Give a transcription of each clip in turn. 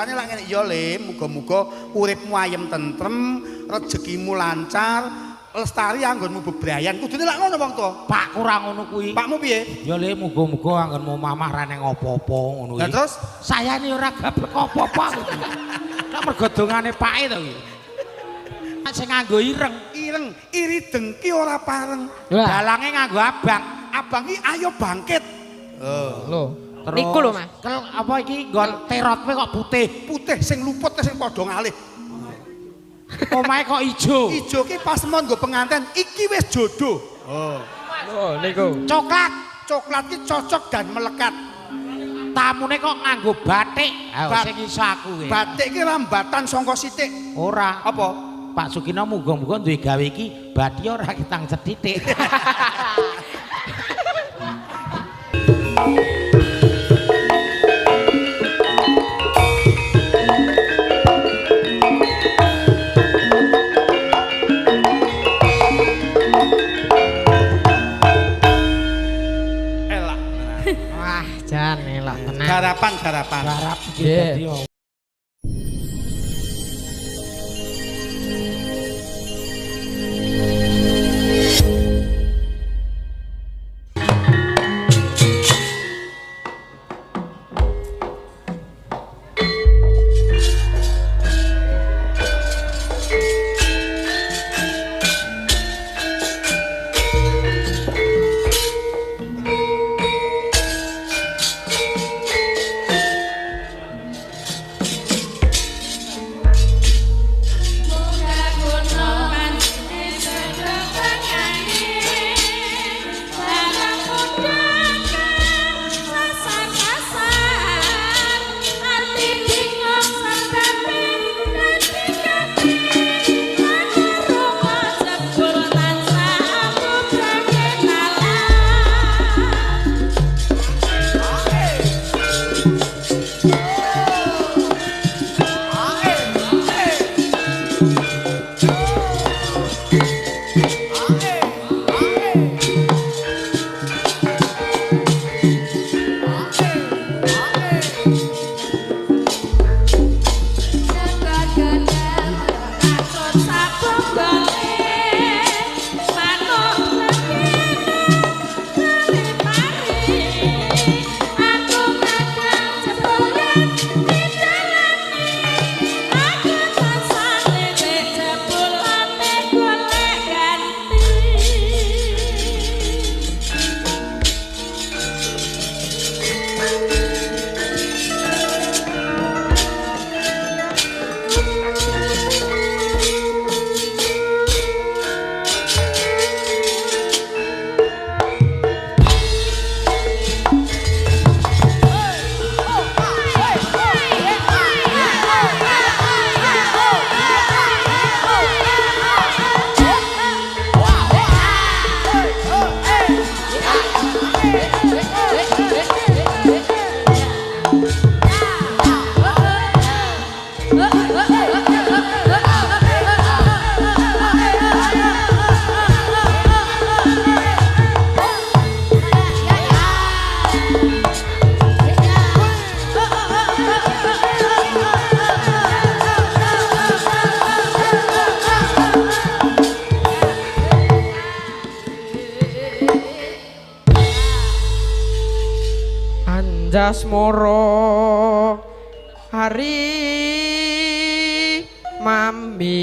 Ane lak ngene ya Le, muga-muga uripmu ayem tentrem, rezekimu lancar, lestari anggonmu bebrayan. Kudune lak ngono wong tuwa. Pak kurang ngono kuwi. Pakmu piye? Ya Le, muga-muga anggonmu mamah ra neng apa-apa ngono kuwi. Lah terus sayane ora gablek apa-apa aku iki. Lak mergo dongane pake to iki. Sing nganggo ireng, ireng, iri dengki ora pareng. Dalange nganggo abang. Abang iki ayo bangkit. Lho. Niku lho Mas. Kel apa iki nggon terotme kok putih. Putih sing luput sing padha ngalih. Omahe kok ijo. Ijo ki pas mon nggo penganten, iki wis jodoh. Oh. Lho niku. Coklat, coklat ki cocok dan melekat. Tamune kok nganggo batik. Ha sing iso aku kuwi. Batik ki rambatan sangka sithik. Ora. Apa? Pak Sukino muga-muga duwe gawe iki bathi ora kitang sethithik. Elak. Wah, jan elak tenan. Garapan-garapan. Garap iki dadi. Anjasmoro hari mami.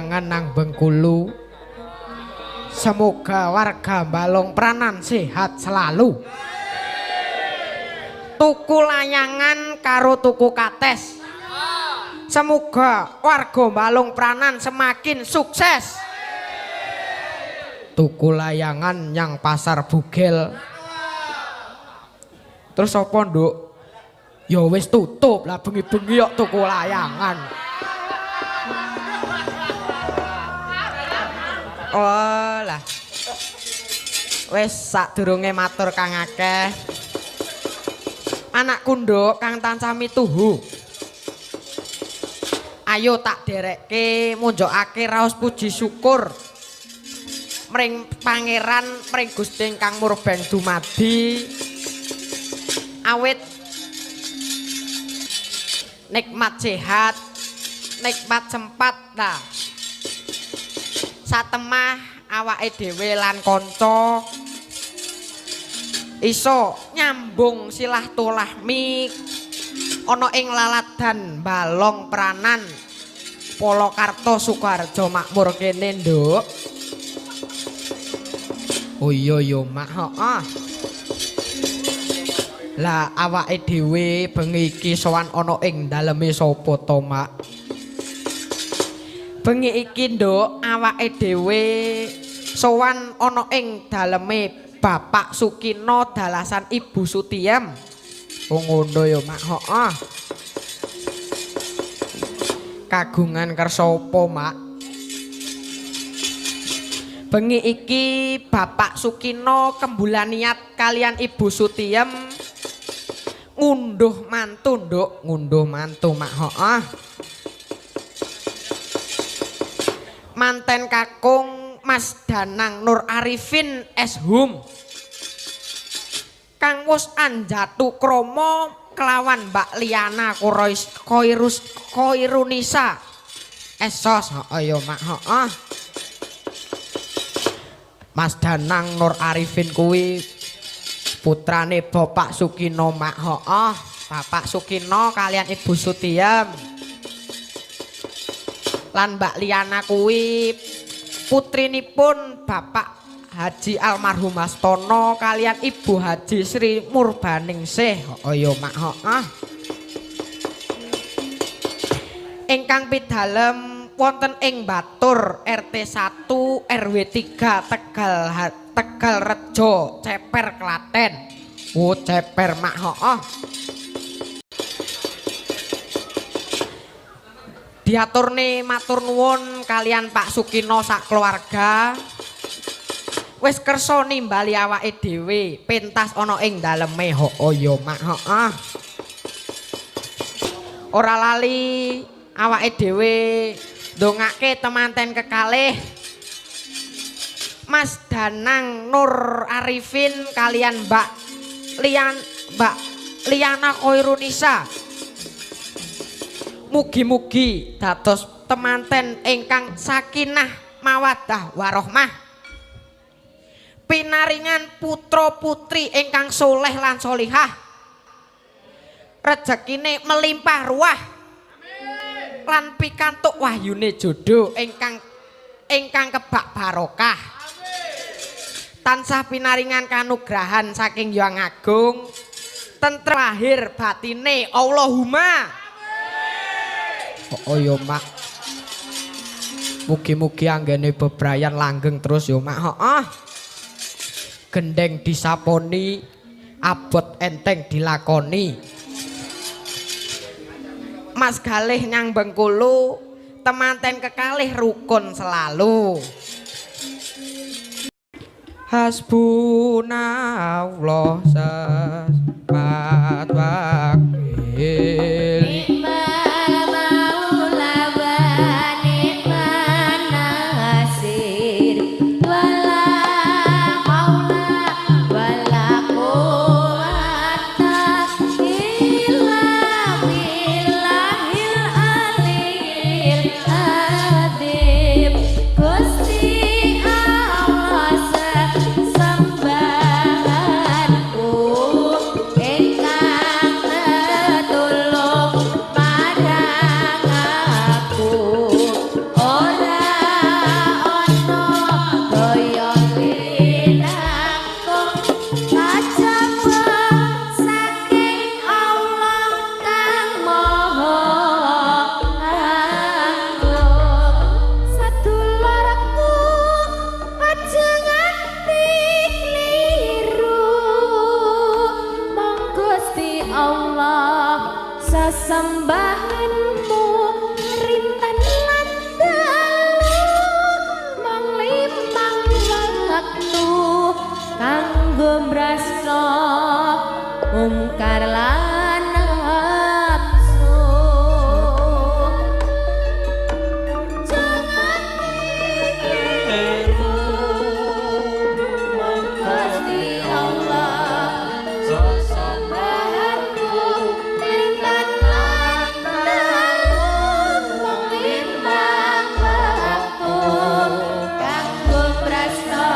layangan nang Bengkulu. Semoga warga Balong Pranan sehat selalu. Tuku layangan karo tuku kates. Semoga warga Balong Pranan semakin sukses. Tuku layangan yang pasar Bugel. Terus apa, Nduk? Ya wis tutup lah bengi-bengi kok tuku layangan. Oh lah. Wis sadurunge matur kang akeh. Anakku Nduk kang tansah mituhu. Ayo tak derekke munjokake raos puji syukur mring pangeran mring Gusti ingkang murbeng dumadi. Awit nikmat sehat, nikmat sempat ta. Satemah awake dhewe lan kanca iso nyambung silaturahmi ana ing laladan Balong Pranan Polokarto Sukoharjo Makmur kene, Nduk. Oh iya ya, Mak, heeh. Lah awake dhewe bengi iki sowan ana ing daleme sapa to, Mak? Bengi iki, Nduk, awake dhewe sowan ana ing daleme Bapak Sukino dalasan Ibu Sutiem. Oh ngono ya, Mak, heeh. Kagungan kersa apa, Mak? Bengi iki Bapak Sukino kembulan niat kalian Ibu Sutiem ngunduh mantu, Nduk, ngunduh mantu, Mak, heeh. Manten kakung Mas Danang Nur Arifin S Hum kang wus anjatu krama kelawan Mbak Liana Koros Koirus Koirunisa Esos, heeh ya, Mak, heeh. Mas Danang Nur Arifin kuwi putrane Bapak Sukino, Mak, heeh. Bapak Sukino kalian Ibu Sutiem. Lan Mbak Liana kuwi putrinipun Bapak Haji almarhum Hastono kalian Ibu Haji Sri Murbaningsih. Heeh ya, Mak, heeh. Ingkang pidalem wonten ing Batur RT 1 RW 3 Tegal Tegal Rejo Ceper Klaten. Oh Ceper, Mak, heeh. Diaturne matur nuwun kalian Pak Sukino sak keluarga. Wis kersa nimbali awake dhewe pentas ana ing daleme. Heeh ya, Mak, heeh. Ora lali awake dhewe ndongake temanten kekalih Mas Danang Nur Arifin kalian Mbak Lian Mbak Liana Koirunisa. Mugi-mugi dados temanten ingkang sakinah mawaddah warohmah. Pinaringan putra putri ingkang soleh lan solihah. Rejekine melimpah ruah. Lan pikantuk wahyune jodoh ingkang ingkang kebak barokah. Tansah pinaringan kanugrahan saking Hyang Agung. Tentrem lahir batine. Allahumma. Oh ya, Mak. Mugi-mugi anggene bebrayan langgeng terus ya, Mak, heeh. Gendeng disaponi, abot enteng dilakoni. Mas Galih nyang Bengkulu, temanten kekalih rukun selalu. Hasbunallah sesmat wakil. Nikmal maula wa nikman nasir. Wala haula wala quwata illa billahil aliyil azim. Gusti Allah sesembahanku. Sesembahanmu rinten lan dalu mung limang wektu kanggo mrasna mungkar lan nafsu. Jangan pikirmu Gusti Allah sesembahanku rinten lan dalu mung limang wektu kanggo mrasna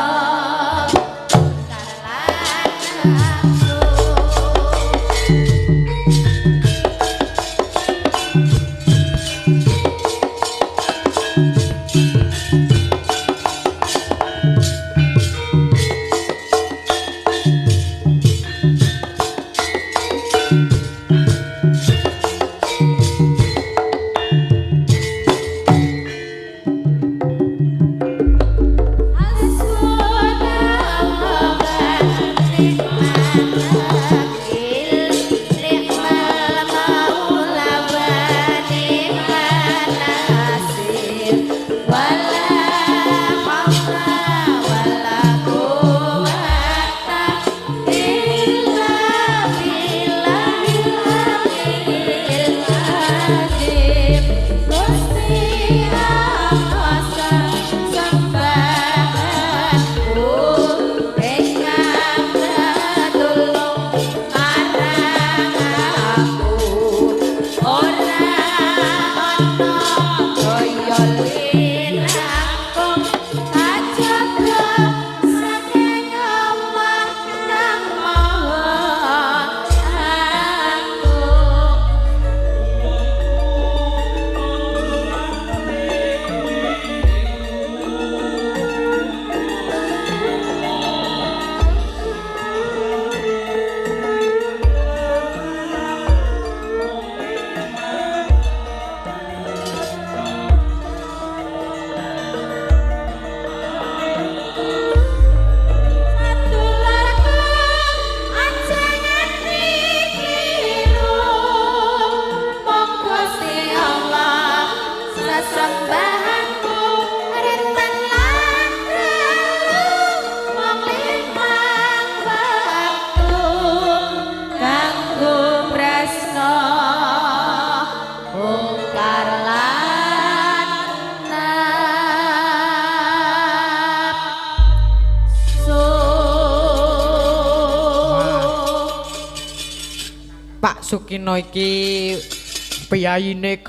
mungkar lan nafsu. Pak Sukino iki piyayine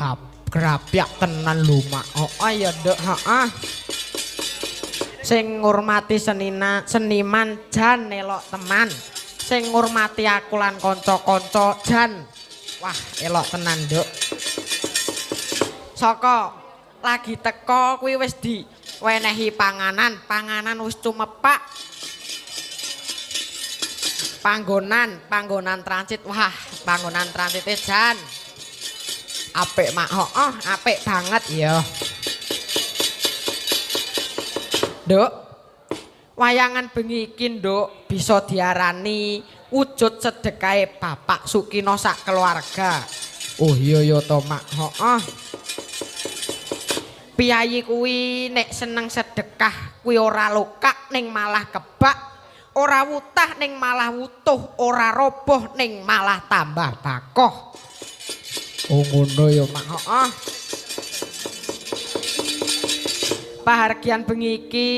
grapyak tenan lho, Mak. Oh ya, Nduk, heeh. Sing ngurmati seniman jan elok teman. Sing ngurmati aku lan kanca-kanca jan. Wah, elok tenan, Nduk. Saka lagi teko kuwi wis diwenehi panganan, panganan wis cumepak. Panggonan transit, wah, panggonan transite jan apik, Mak. Heeh, apik banget ya. Nduk, wayangan bengi iki, Nduk, bisa diarani wujud sedekahe Bapak Sukino sak keluarga. Oh iya ya to, Mak. Heeh. Piyayi kuwi nek seneng sedekah kuwi ora lokak ning malah kebak, ora wutah ning malah wutuh, ora roboh ning malah tambah bakoh. Oh ngono ya, Mak. Heeh. Pahargyan bengi iki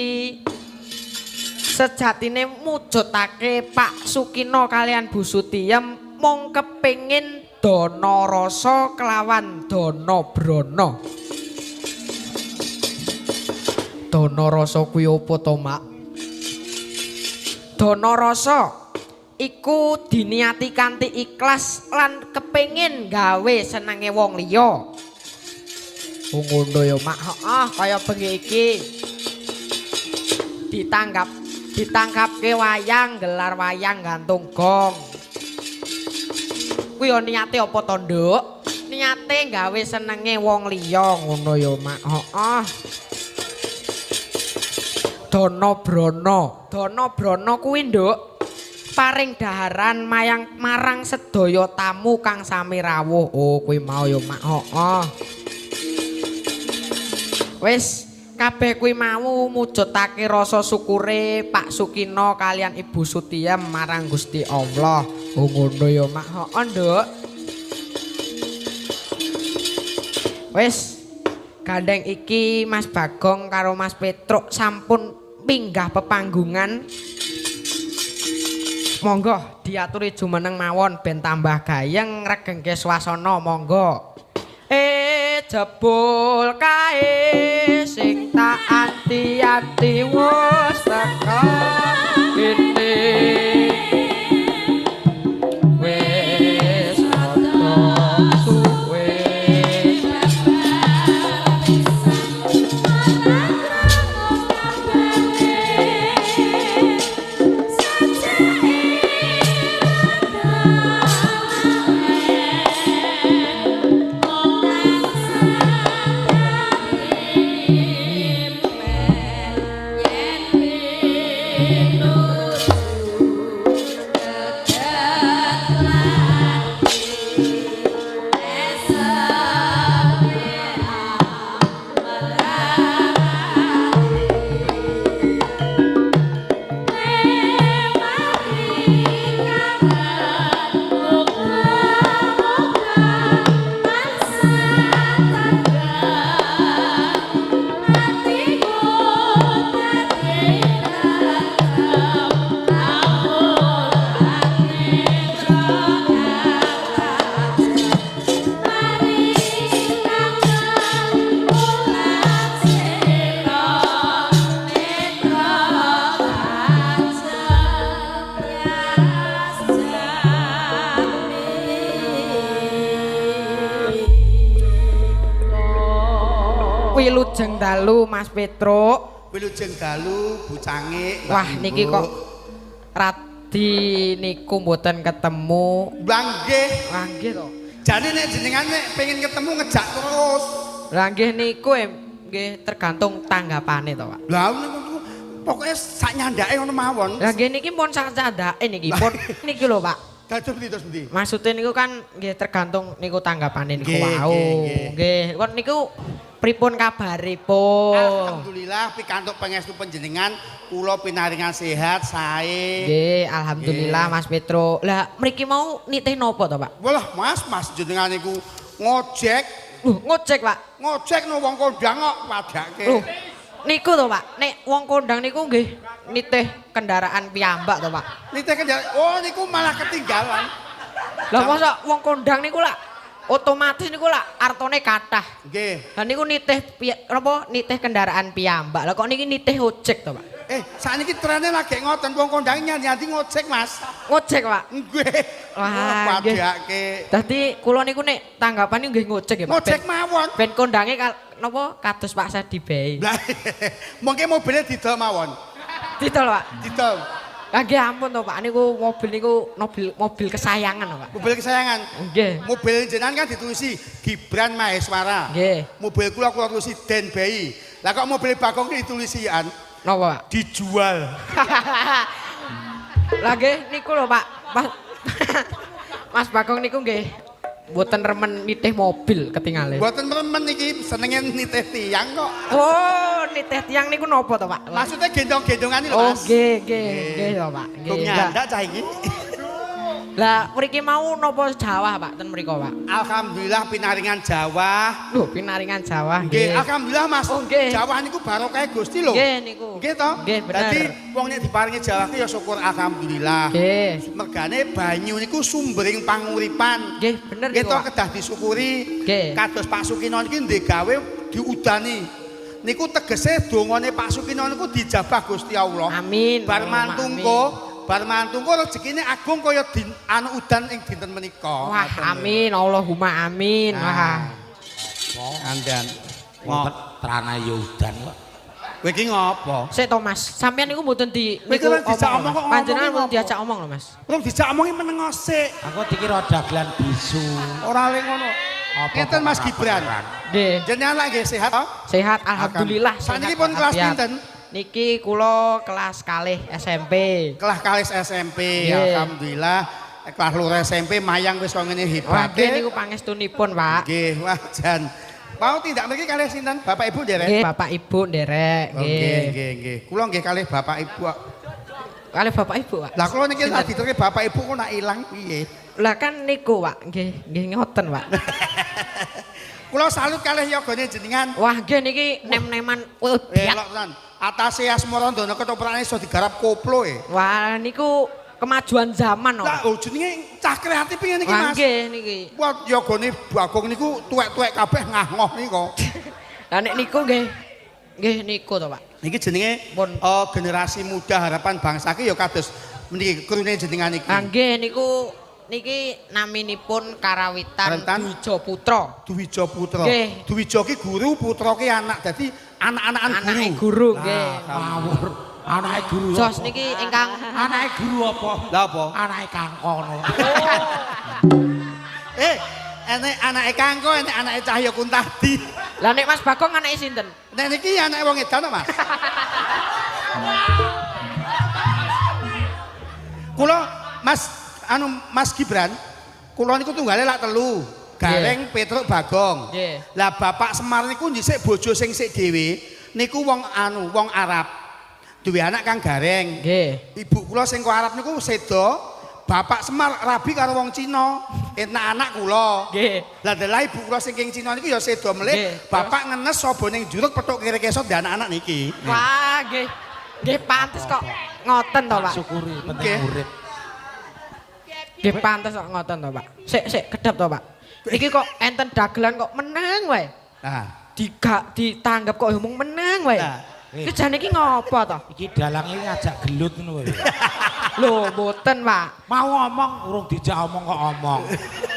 sejatine mujudake Pak Sukino kalian Bu Sutiyem mung kepengin dana rasa kelawan dana brana. Dana rasa kuwi apa to, Mak? Dana rasa iku diniati kanthi ikhlas lan kepengin gawe senenge wong liya. Oh ngono ya, Mak. Heeh, kaya bengi iki ditangkapke wayang, gelar wayang gantung gong. Kuwi yo niate apa to, Nduk? Niate gawe senenge wong liya ngono ya, Mak. Heeh. Dana brana, dana brana kuwi, Nduk, Paring daharan mayang marang sedaya tamu kang sami rawuh. Oh, kuwi mau ya Mak. Heeh. Wis kabeh kuwi mau mujudake rasa syukure Pak Sukino kalian Ibu Sutiyem marang Gusti Allah. Oh ngono ya Mak. Heeh, Nduk. Wis gandeng iki Mas Bagong karo Mas Petruk sampun pinggah pepanggungan. Monggo diaturi jumeneng mawon ben tambah gayeng regengke swasana monggo. Jebul kae sing tak anti-anti wis teka kene. Wis rada suwe. Wilujeng dalu Mas Petruk. Wilujeng dalu Bu Cangik. Wah niki kok radi niku mboten ketemu. Lah nggih. Lah nggih to. Jane nek jenengan nek pengen ketemu ngejak terus. Lah nggih niku nggih tergantung tanggapane to, Pak. Lah niku pokoke sak nyandake ngono mawon. Lah nggih niki pun sak candake niki. Pun niki lho, Pak. Dados pundi terus pundi? Maksude niku kan nggih tergantung niku tanggapane niku wau. Nggih. Kon niku pripun kabaripun? Alhamdulillah pikantuk pangestu panjenengan kula pinaringan sehat sae. Nggih, alhamdulillah Mas Petro. Lah mriki mau nitih napa to, Pak? Walah Mas, Mas jenengan niku ngojek. Lho, ngojek, Pak. Ngojek no wong kondang kok padake. Lho, niku to, Pak. Nek wong kondang niku nggih nitih kendaraan piyambak to, Pak. Nitih kendaraan. Oh, niku malah ketinggalan. Lah masa wong kondang niku lak otomatis niku lak artone kathah. Nggih. Lah niku nitih napa nitih kendaraan piyambak. Lah kok niki nitih ojek to, Pak? Sakniki trene lagi ngoten wong kondang nyanyi-nyanyi ngojek, Mas. Ngojek, Pak? Nggih. Wah, nggih. Padake. Dadi kula niku nek tanggapan nggih ngojek ya, Pak. Ngojek mawon. Ben kondange napa kados Pak Sadi bae. Lah, mongke mobilnya didol mawon. Didol, Pak? Didol. Lah nggih ampun to, Pak. Niku mobil niku mobil kesayangan, Pak. Mobil kesayangan. Nggih. Mobil jenengan kan ditulisi Gibran Maheswara. Nggih. Mobil kula kula tulisi Den Bayi. Lah kok mobil Bagong ki ditulisian? Napa, Pak? Dijual. Lah nggih niku lho, Pak. Mas Bagong niku nggih mboten remen nitih mobil ketinggalan. Mboten remen niki senenge nitih tiyang kok. Oh, nitih tiyang niku napa to, Pak? Maksudnya gendong-gendongan lho, Mas. Oh, nggih, nggih, nggih to, Pak. Nggih. Nyandak cah iki. Lah mriki mau napa Jawa, Pak, ten mriko, Pak? Alhamdulillah pinaringan Jawa. Lho, pinaringan Jawa. Nggih, alhamdulillah Mas. Oh, nggih. Jawa niku barokah Gusti lho. Nggih niku. Nggih to? Nggih, bener. Dadi wong nek diparingi Jawa ki ya syukur alhamdulillah. Nggih. Mergane banyu niku sumbering panguripan. Nggih, bener niku. niku, Kita kedah disyukuri. Nggih. Kados Pak Sukino niki ndek gawe diudani. Niku tegese dongane Pak Sukino niku dijabah Gusti Allah. Amin. Bar mantungko Bar mantungko rezekine agung kaya anu udan ing dinten menika. Wah, amin Allahumma amin. Wah. Andan. Wonten trana ya udan kok. Kowe iki ngopo? Sik to Mas, sampeyan niku mboten di niku dijak omong kok. Panjenengan mboten diajak omong lho Mas. Urung dijak omongi meneng sik. Aku dikira dagelan bisu. Ora le ngono. Ngeten Mas Gibran. Nggih. Jenengan lak nggih sehat to? Sehat alhamdulillah. Saniki pun kelas pinten? Niki kula kelas kalih SMP. Kelas kalih SMP. Nggih. Alhamdulillah. Kelas loro SMP mayang wis kok ngene Wah, hebate. nggih niku pangestunipun, Pak. Nggih, wah jan. Mau tindak mriki kalih sinten? Bapak Ibu nderek? Nggih, Bapak Ibu nderek, Oh, nggih, nggih. nggih, nggih. Kula nggih kalih Bapak Ibu. Kalih Bapak Ibu, Pak. Lah kula niki lak diterke Bapak Ibu kok nak ilang piye? Lah kan niku, Pak. Nggih, nggih ngoten, Pak. Kula salut kalih yogane jenengan. Wah, nggih niki nem-neman biak. Elok tenan. Atase Asmarandana ketoprake iso digarap koplo e. Wah, niku kemajuan zaman, Lah kok. oh, jenenge cah kreatif ngene iki, Wah, Mas. nggih niki. Wah, yogane Bagong niku tuwek-tuwek kabeh ngah-ngoh niku. Lah nek niku nggih nggih niku to, Pak. Niki jenenge Pun. Generasi muda harapan bangsa ki ya kados meniki krune jenengan iki. Ah nggih niku niki naminipun Karawitan Karawitan. Dwijo Putra. Dwijo Putra. Nggih. Dwijo ki guru, putra ki anak. Dadi anak-anakan guru. Anake guru nggih. Ngawur. Anake guru. Jos apa? niki ingkang Anake guru apa? Lah apa? Anake kangkono. Eh, enek anake Kangko, enek anake Cahya Kuntadi. Lah nek Mas Bagong anake sinten? Nek niki anake wong edan to, Mas. Kula Mas anu Mas Gibran, kula niku tunggale lak telu. Gareng, Petruk, Bagong. Nggih. Lah Bapak Semar niku dhisik bojo sing sik dhewe niku wong anu, wong Arab. Duwe anak kang Gareng. Nggih. Ibu kula sing kok Arab niku sedo, Bapak Semar rabi karo wong Cina. Enak anak kula. Nggih. Lah dalah ibu kula sing king Cina niku ya sedo melih, Nggih. bapak ngenes saba ning juruk petuk kere kesot ndek anak-anak niki. Wah, nggih. Nggih pantes kok ngoten to, Pak. Syukuri penting Nggih. urip. Nggih pantes kok ngoten to, Pak. Sik sik kedap to, Pak. Niki kok enten dagelan kok meneng wae. Nah, Diga ditanggap kok mung meneng wae. Nah. Iki jane iki ngopo to? Iki dalange ngajak gelut ngono wae. Lho, mboten, Pak. Mau ngomong urung dijak omong kok omong.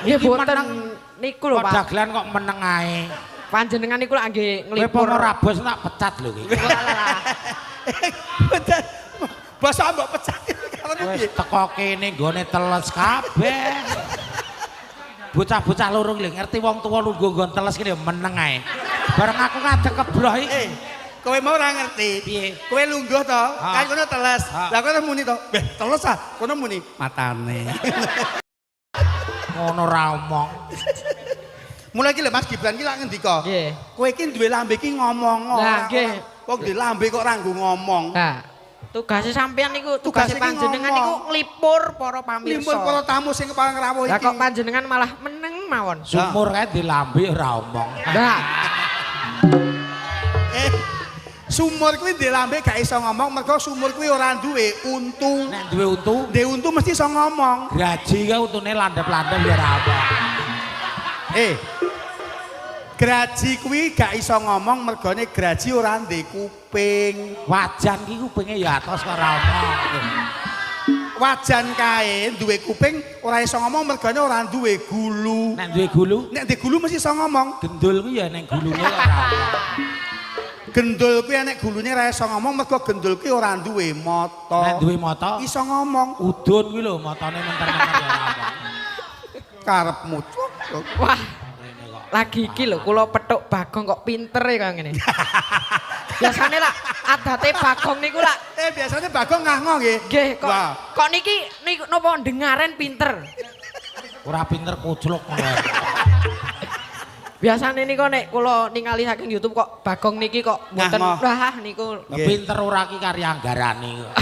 Nggih Iki mboten meneng. niku lho, Kok Pak. dagelan kok meneng ae. Panjenengan niku lak nggih Kowe nglipur. pomo rabos tak pecat lho iki. Walah. Bener. Basa mbok pecat karo Wis piye? teko kene nggone teles kabeh. Bocah-bocah loro lho ngerti wong tuwa lungguh nggon teles kene ya meneng ae. Bareng aku ngadeg kebroh iki. Eh, kowe mau ora ngerti. Piye? Kowe lungguh to, kan kono teles. Ha. Lah kono muni to, beh teles ah, kono muni matane. Ngono ra omong. Mulai iki lho Mas Gibran iki lak ngendika. Nggih. Kowe iki duwe lambe iki ngomong Lah, ora. nggih. Wong duwe lambe kok ora nggo ngomong. Nah, tugasnya sampean niku, Tugasnya tugasnya iki panjenengan ngomong. niku nglipur para pamirsa. Limpur para tamu sing kepareng rawuh Lah iki. kok panjenengan malah meneng mawon. Sumur kae dilambe ora omong. Lah, Sumur kuwi ndek lambe gak iso ngomong mergo sumur kuwi ora duwe untu. Nek duwe untu, Ndek untu mesti iso ngomong. graji kae untune landhep-landhep ya ora omong. Eh. Graji kuwi gak iso ngomong mergone graji ora ndek kuping. Wajan ki kupinge ya atos kok ora omong. Wajan kae duwe kuping ora iso ngomong mergone ora duwe gulu. Nek duwe gulu, Nek ndek gulu mesti iso ngomong. gendul kuwi ya ning gulune ora omong. Gendul kuwi nek gulune ora iso ngomong mergo gendul kuwi ora duwe mata. Nek duwe mata, iso ngomong udun kuwi lho matane menter-menter ya ora omong. karepmu. wah, Rene kok. lagi iki lho kula petuk Bagong kok pinter ya kaya ngene. Biasane lak adate Bagong niku lak Biasanya Bagong ngah-ngoh nggih. nggih kok Wah. kok niki niku napa dengaren pinter. Ora pinter kucluk ngono. Biasane niku nek kula ningali saking YouTube kok Bagong niki kok mboten Ngah-ngoh. wah niku Lah pinter ora ki karya anggarane kok.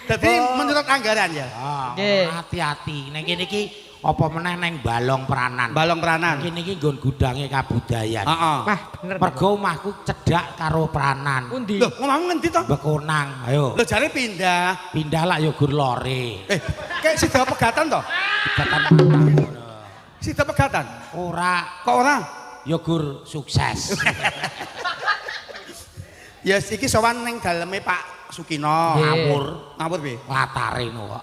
Jadi menurut anggaran ya. Ah, Nggih. hati-hati. Ning kene iki apa meneh neng Balong Pranan. Balong Pranan. Kene iki nggon gudange kabudayan. Heeh. Wah, bener. Mergo omahku cedhak karo Pranan. Pundi? Loh, ngomong ngendi to? Bekonang, ayo. Loh, jare pindah. Pindah lak ya gur lore. Kayak sida pegatan to? Pegatan patang ngono. Sida pegatan. Ora Kok ora? ya gur sukses. Ya iki sowan ning daleme Pak Sukino. Ngawur Ngawur piye? latare ngono kok.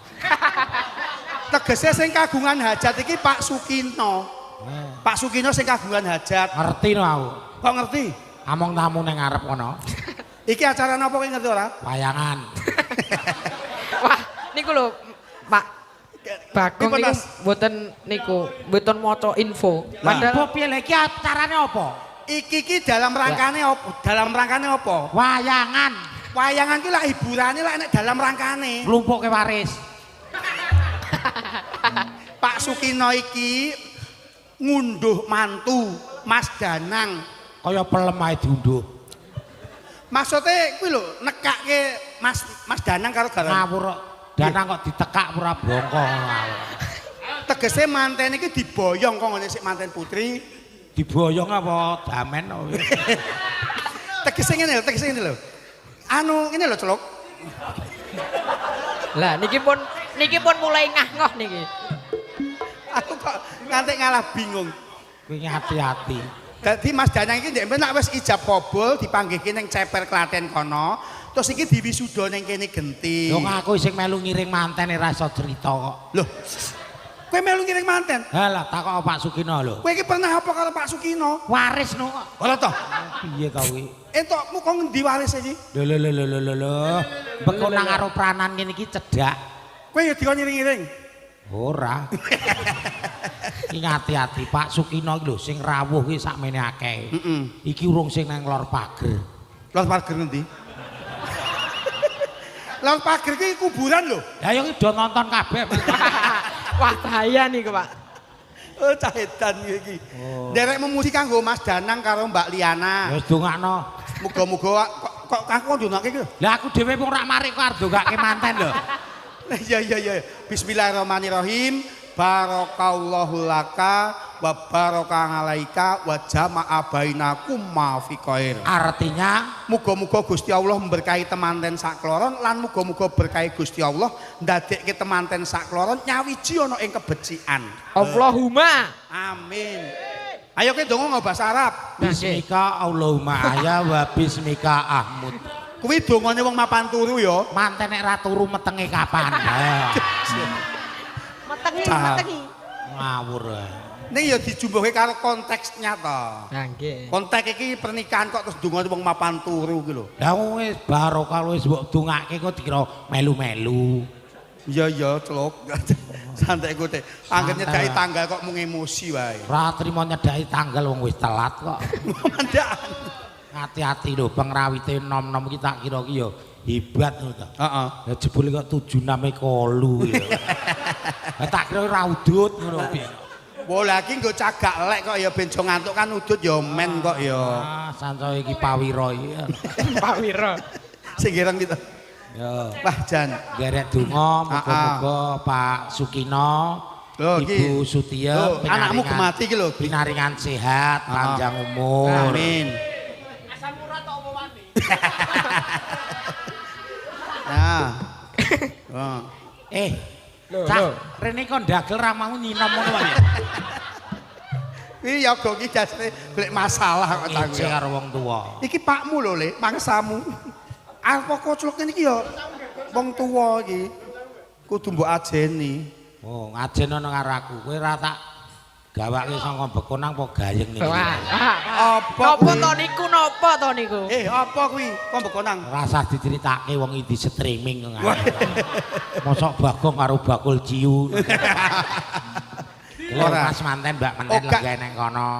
Tegese sing kagungan hajat iki Pak Sukino. Pak Sukino sing kagungan hajat. Ngerti no aku. Kok ngerti? Among tamu neng ngarep kono. Iki acara napa kowe ngerti ora? Wayangan. Wah, niku lho Pak Bagong Pripun, niku Mas? mboten niku, mboten maca info. Padahal Padahal piye lha iki acarane apa? Iki ki dalam rangkane apa? Dalam rangkane apa? Wayangan. Wayangan ki lak hiburane lak nek dalam rangkane. Klumpuke waris. Pak Sukino iki ngunduh mantu Mas Danang. Kaya pelem ae diunduh. Maksudnya kuwi lho nekake Mas Mas Danang karo garwane. Ngawur kok. Danang kok ditekak ora bongko ngawur. Tegese manten iki diboyong kok ngene sik manten putri. Diboyong apa damen kok. Tegese ngene lho, tegese ngene lho. Anu ngene lho, Celuk. Lah niki pun mulai ngah-ngoh niki. Aku kok nganti ngalah bingung. Kuwi hati-hati. Dadi Mas Danang iki ndek nek wis ijab kabul dipanggihke ning Ceper Klaten kono, terus iki diwisuda ning kene genti. Wong aku sing melu ngiring mantene ra iso cerita kok. Loh. Kowe melu ngiring manten? Halah takok Pak Sukino lho. Kowe iki pernah apa karo Pak Sukino? Waris no kok. Ora toh? Piye ta kuwi? Entokmu kok ngendi waris iki? Lho lho lho lho lho lho. Beko nang karo pranan ngene iki cedhak. Kowe ya dikon ngiring-ngiring. Ora. Iki ati-ati Pak Sukino iki lho sing rawuh iki sakmene akeh. Heeh. Iki urung sing nang lor pager. Lor pager ngendi? Lor pager ki kuburan lho. Lah ya iki do nonton kabeh. Wah, bahaya niku, Pak. Oh, cah edan iki. Oh. Nderek memuji kanggo Mas Danang karo Mbak Liana. Ya wis dongakno. Muga-muga kok aku ndongake iki lho. Lah aku dhewe wong rak marik kok arep ndongake manten lho. Iya iya iya. Bismillahirrahmanirrahim. Barakallahu laka wa baraka alaika wa jama'a bainakum ma fi khair. Artinya muga-muga Gusti Allah memberkahi temanten sakloron lan muga-muga berkahi Gusti Allah ndadekke temanten sakloron nyawiji ana ing kebecikan. Allahumma. Amin. Ayo ki ndonga nggo bahasa Arab. Bismika Allahumma ahya wa bismika ahmud. Kuwi dongane wong mapan turu ya. Manten nek ra turu metenge kapan? Metengi, metengi. Ngawur. Ning ya dijumbuhke karo konteksnya to. Nah, nggih. Konteks iki pernikahan kok terus dongane wong mapan turu ki lho. Lah wong wis barokah wis mbok dongake kok dikira melu-melu. Iya iya celuk. Santai kowe teh. Angger nyedaki tanggal kok mung emosi wae. Ora trimo nyedaki tanggal wong wis telat kok. Mandaan. Hati-hati lho pengrawite nom-nom iki tak kira ki ya hebat ngono to. Heeh. Lah jebule kok 76 kolu ya. Lah tak kira ora udut ngono piye. Wah lha iki nggo cagak lek kok ya ben jo ngantuk kan udut ya men kok ya. Ah sancaya iki pawira iki. Pawira. Sing ireng gitu. Ya. Wah jan. Nderek donga muga-muga Pak Sukino, Lho, iki. Ibu Sutiyem, Lho, anakmu gemati iki lho. Pinaringan sehat, panjang umur. Amin. Asam urat apa wani? Nah. Oh. Eh, cah, rene kon ndagel ra mau nyinom ngono wae. Kuwi yoga iki jasne golek masalah kok ta Ece karo wong tuwa. Iki pakmu lho, Le, mangsamu. Apa koclok ngene iki ya wong tuwa iki. Kudu mbok ajeni. Oh, ngajen ana karo aku. Kowe ora tak gawake saka bekonang apa gayeng niki. Wah. Apa Napa kuwi? to niku napa to niku? Eh, apa kuwi? Kok bekonang? Rasah diceritake wong iki di streaming kok. Mosok Bagong karo bakul ciu. Ora. Mas manten Mbak manten Oh, gak. lenggah nang kono.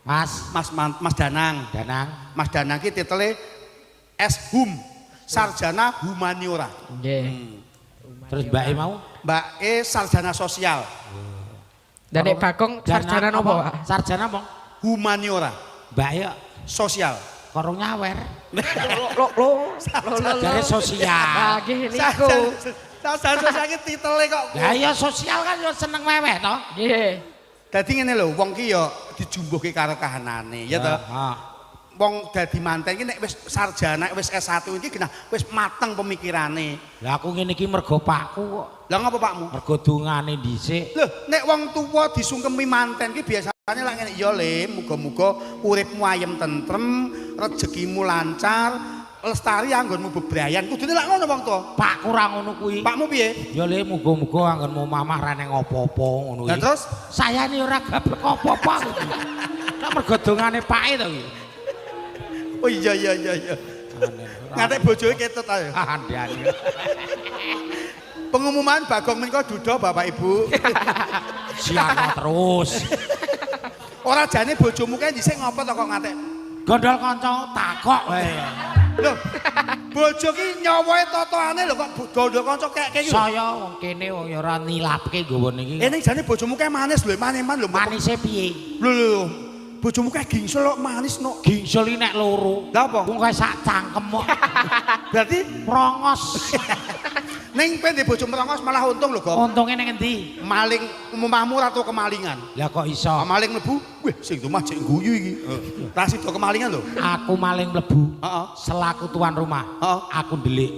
Mas Mas Mas Danang. Danang. Mas Danang ki titele S Hum, Sarjana Humaniora. Nggih. Terus Mbake mau? Mbak E sarjana sosial, Dan nek Bagong sarjana napa, Pak? Sarjana apa? Humaniora, Mbak e sosial. karo nyawer. Lo lo lo lo. Jare sosial. Ah, nggih niku. Sarjana sosial ki titele kok. Lah iya sosial kan ya seneng weweh to. Nggih. Dadi ngene lho, wong ki ya dijumbuhke karo kahanane, ya to. Heeh. Wong dadi manten ki nek wis sarjana, wis S1 iki genah wis mateng pemikirane. Lah aku ngene iki mergo pakku kok. Lah ngapa pakmu? Mergo dungane dhisik. Lho, nek wong tuwa disungkemi manten ki biasane lak ngene, ya Le, muga-muga uripmu ayem tentrem, rezekimu lancar, lestari anggonmu bebrayan. Kudune lak ngono wong tuwa. Pakku ra ngono kuwi. Pakmu piye? Ya Le muga-muga anggonmu mamah ra neng apa-apa ngono Lah kuwi. terus Sayane ora gablek apa-apa aku iki. Lah mergo dongane pake to iki. Oh iya iya iya iya. Ngantek bojoe ketut ayo. Andane. Pengumuman Bagong menika duda Bapak Ibu. Siano terus. Ora jane bojomu kae dhisik ngopo to kok ngatek? Gondol kanca takok wae. Lho. Bojo ki nyawae totoane lho kok gondol kanca keke iki. Saya wong kene wong ya ora nilapke nggawa niki. Eh ning jane bojomu kae manis lho, maneman lho. Manise piye? Lho lho. Bojomu kae gingsul kok manis no. Gingsul iki nek loro. Lah apa? Wong kae sak cangkem kok. Berarti Prongos. ning kowe ndek bojo merongos malah untung lho, Gong. Untunge ning endi? Maling omahmu ora tau kemalingan. Lah kok iso? Maling mlebu, wih sing omah jek guyu iki. Ra sida kemalingan lho. Aku maling mlebu. Heeh. Selaku tuan rumah. Heeh. Aku ndelik.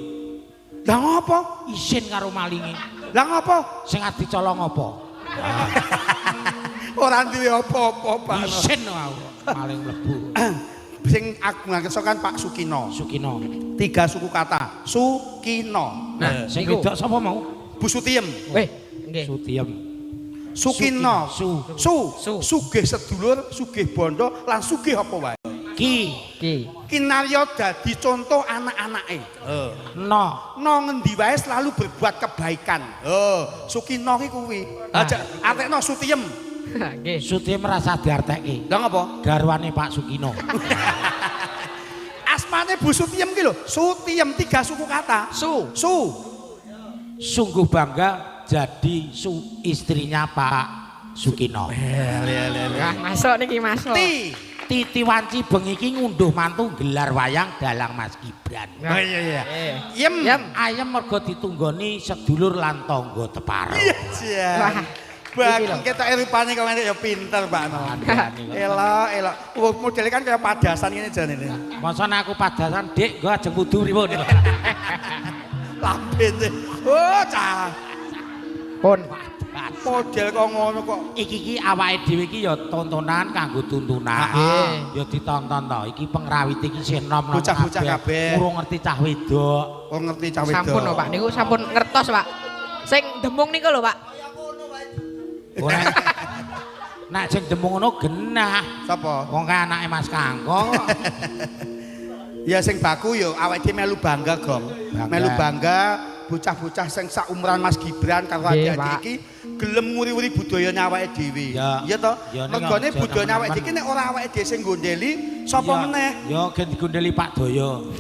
Lah ngopo? Isin karo malinge. Lah ngopo? Sing adi colong apa? Ora duwe apa-apa, Pak. Isin aku maling mlebu. Sing agung kersa kan Pak Sukino. Sukino. Tiga suku kata. Sukino. Nah, sing niku. wedok sapa mau? Bu Sutiem. Weh, nggih. Sutiem. Sukino. Su. Su. Su. Sugih sedulur, sugih bondo, lan sugih apa wae. Ki. Ki. Kinarya dadi contoh anak-anake. No. No ngendi wae selalu berbuat kebaikan. Oh, Sukino ki kuwi. Aja artekno Sutiem. Nggih. Sutiem merasa diarteke. Lah ngopo? Garwane Pak Sukino. Asmane Bu Sutiem ki lho, Sutiem tiga suku kata. Su. Su. Sungguh bangga jadi istrinya Pak Sukino. Wah, masuk niki masuk. Ti. Titi Wanci bengi iki ngunduh mantu gelar wayang dalang Mas Gibran. Oh iya iya. Eh. Yem. Yem. Ayem mergo ditunggoni sedulur lan tangga teparo. Iya. Wah, Bageng ketoke rupane kok ya pinter, Pak No. Kandhane kok. Elok, elok. Wah, modele kan kaya padasan ngene jane. Masa nek aku padasan, Dik, gua ajeng wudu pripun? Lambene. Oh, cah. Pun. Model kok ngono kok. Iki iki awake dhewe iki ya tontonan kanggo tuntunan. Nggih. Ya ditonton to. Iki pengrawit iki isih nom-nom Bocah-bocah kabeh. Urung ngerti cah wedok. Oh ngerti cah wedok. Sampun lho, Pak. Niku sampun ngertos, Pak. Sing demung niku lho, Pak. Ora. Nek sing demung ngono genah. Sapa? Wong kae anake Mas Kangko. Ya sing baku ya awake dhewe melu bangga, Gong. Bangga. Melu bangga bocah-bocah sing saumuran Mas Gibran karo Nggih, adik-adik Pak. iki gelem nguri-uri budayane awake dhewe. Ya. Iya toh? Ya, ning Mergone aja budayane awake dhewe temen-temen. iki nek ora awake dhewe sing gondeli, sapa meneh? Ya gen digondeli Pak Doyo.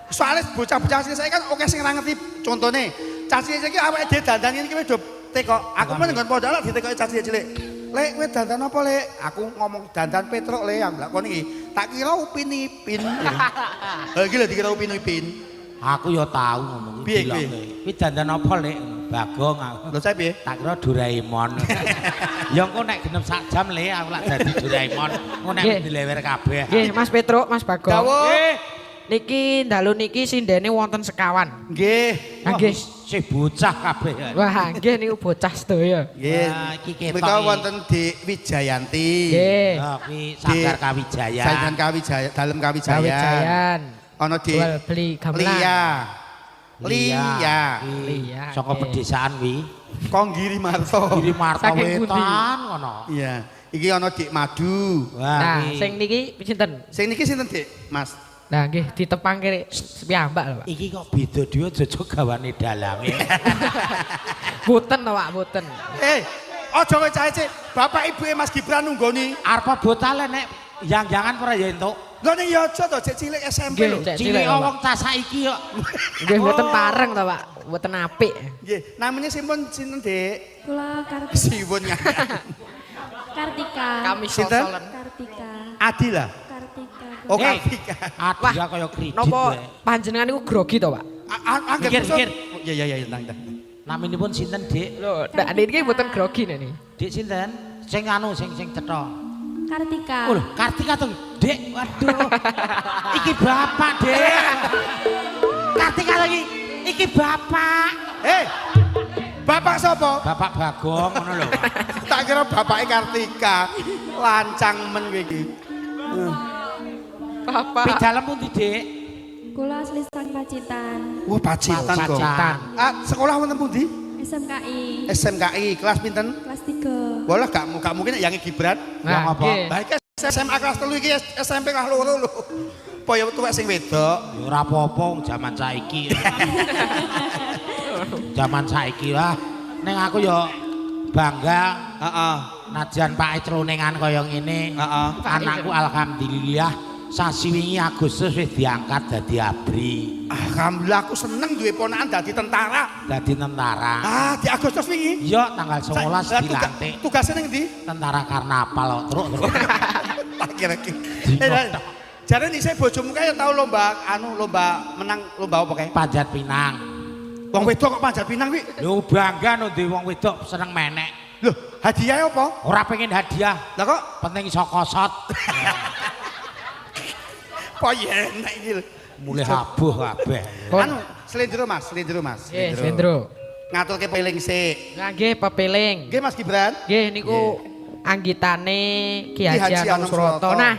Soale bocah-bocah sing saiki kan oke sing ora ngerti contone. Cah cilik iki awake dhewe dandan ngene iki wis do tekok. Aku men nggon pondok lak ditekoki cah cilik-cilik. Lek kowe dandan apa, Lek? Aku ngomong dandan Petruk, Lek, aku lak kon iki. Tak kira Upin Ipin. Ha iki lho dikira Upin Ipin. Aku ya tau ngono kuwi Piye, dilokke. Kuwi dandan apa, Lek? Bagong aku. Lho saya piye? Tak kira Doraemon. Ya engko nek genep sak jam le aku lak dadi Doraemon. Engko nek Nggih. dilewer kabeh. Nggih, Mas Petruk, Mas Bagong. Dawuh. Niki dalu niki sindene wonten sekawan. Nggih. Ah, nggih. Sih bocah kabeh. Wah, nggih niku bocah sedaya. Nggih. Wah, iki ketok Menika iki. wonten Dik Wijayanti. Nggih. Ya kuwi Sanggar Kawijaya. Sanggar Kawijaya, dalem Kawijayan. Kawijayan. Ana Dik Jual beli gamelan. Lia. Lia. Kuwi Lia, Saka nggih. pedesaan kuwi. Konggiri Marto. Giri Marta Saking pundi? Wetan ngono. Iya. Iki ana Dik Madu. Wah, Nah, kuwi. sing niki sinten? Sing niki sinten, Dik? Mas. Nah, nggih ditepang kiri piyambak lho, Pak. Iki kok beda dhewe aja gawane dalange. Boten to, Pak, boten. Eh, aja kowe cah cik. Bapak ibuke Mas Gibran nunggoni. Arep botale nek yang-yangan ora ya entuk. Lho ning ya aja to, cek cilik SMP lho. Nggih, cek Cilik cilik. Pak. wong cah saiki kok. Nggih boten pareng to, Pak. Boten apik. Nggih, namanya simpun sinten, Dik? Kula Kartika. Siwun ya. Kartika. Kami Sinten? sosolen. Kartika. Adila. Kartika. Oh, Eh. Kartika. Adila kaya kredit. Napa wae. panjenengan niku grogi to, Pak? Angger Mikir, kusut. mikir. Oh, Iya iya iya, tenang tenang. Naminipun sinten, Dik? Lho, ndak niki boten grogi nek niki. Dik sinten? Sing anu sing sing cetha. Kartika. Oh, lho, Kartika to, Dik. Waduh. Iki bapak, Dik. Kartika lagi. Iki bapak. Eh. Bapak sapa? Bapak Bagong ngono lho. Tak kira bapake Kartika. Lancang men kowe iki. Bapak. Pidalem pundi, Dik? Kula asli saking Pacitan. Wah, Pacitan kok. Pacitan. Ah, sekolah wonten pundi? SMKI. SMKI kelas pinten? Kelas 3. Walah gak mungkin yang Gibran. Yang Nah, apa? nggih. Lah iki SMA kelas 3 iki SMP kelas 2 lho. Apa ya tuwek sing wedok. Ya ora apa-apa wong jaman saiki. Jaman saiki lah. Ning aku ya bangga Heeh. Najan Pak Cloningan kaya ngene, Heeh. anakku alhamdulillah sasi wingi Agustus wis diangkat dadi ABRI, Alhamdulillah aku seneng duwe ponakan dadi tentara. Dadi tentara. Ah, di Agustus wingi. Iya, tanggal 19 Lah, dilantik. Tugasnya ning ndi? Tentara karnaval kok, truk truk. Tak kira-kira. Dino Eh, tok. jare dhisik bojomu kae tau lomba anu lomba menang lomba apa kae? Panjat pinang. Wong wedok kok panjat pinang kuwi. Lho bangga no duwe wong wedok seneng menek. Loh, hadiahnya apa? Ora pengen hadiah, Lah kok penting iso kosot. apa ya enak iki lho. Mulih abuh kabeh. Anu, slendro Mas, slendro Mas. Nggih, Slendro. Ngaturke peling sik. Nah, nggih pepeling. Nggih Mas Gibran. Nggih niku anggitane Ki Ki Haji Haji Anom Anom Suroto. Suroto. Nah,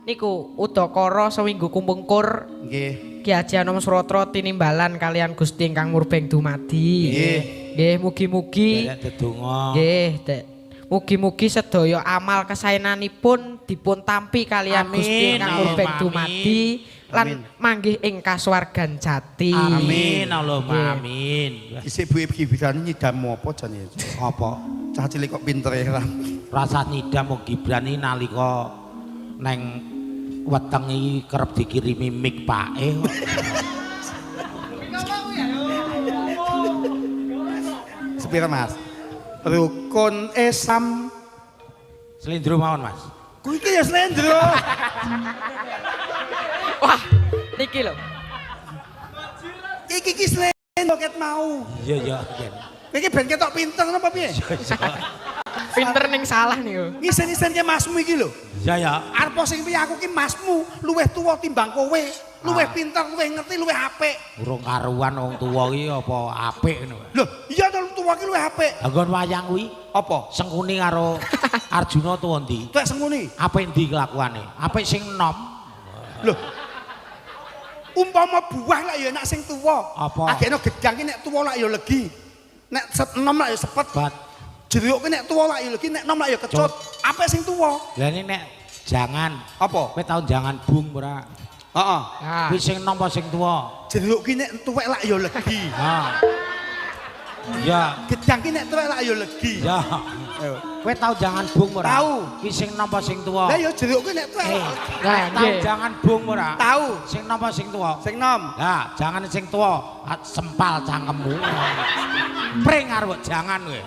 niku udakara sewinggu kumpungkur Nggih. Ki Haji Anom Suroto tinimbalan kalian Gusti ingkang murbeng dumadi. Nggih. Nggih, mugi-mugi Derek dedonga. nggih, Dek. Mugi-mugi sedaya amal kesaenanipun dipun tampi kalian Amin, Gusti ingkang murbeng Allahumma dumadi lan Amin. manggih ing kasuwargan jati. Amin Allahumma amin. Dhisik Bu Gibran nyidam apa jane? Apa? Cah cilik kok pinter ya. Rasa nyidam wong Gibran iki nalika neng weteng iki kerep dikirimi mik pake. Sepira Mas? Rukun Islam. Slendro mawon Mas. Kuwi iki ya slendro. Wah, niki lho. Iki ki slendro ket mau. Iya iya. Iki ben ketok pinter napa piye? Pinter ning salah niku. Ngisen-isenke masmu iki lho. Iya ya. Arep sing piye aku ki masmu luwih tuwa timbang kowe, luwih pinter, luwih ngerti, luwih apik. Urung karuan wong tuwa iki apa apik ngono. Lho, iya to tuwa ki luwih apik. Anggon wayang kuwi Apa? Sengkuni karo Arjuna tuwa ndi? Tuwek sengkuni. Apik ndi kelakuane? Apik sing enom. Lho. Umpama buah lak ya enak sing tuwa. Apa? Agekno gedang ki nek tuwa lak ya legi. Nek enom lak ya sepet. Bat. Jeruk ki nek tuwa lak ya legi, nek enom lak ya kecut. Apik sing tuwa. Lah ini nek jangan Apa? kowe tau jangan bung ora? Heeh. Nah, Kuwi sing enom apa sing tuwa? Jeruk ki nek tuwek lak ya legi. Ha. Ya, Gedang ki nek tuwek lak ya legi. ya. Kowe tau jangan bung ora? Tau. Kuwi sing enom apa sing tuwa? Lah ya jeruk ki nek tuwek Eh, lak legi. Nah, tau nggih. jangan bung ora? Tau. Sing enom apa sing tuwa? Sing nom. Lah, jangan sing tuwa, ah, sempal cangkemmu. Pring arep jangan kowe.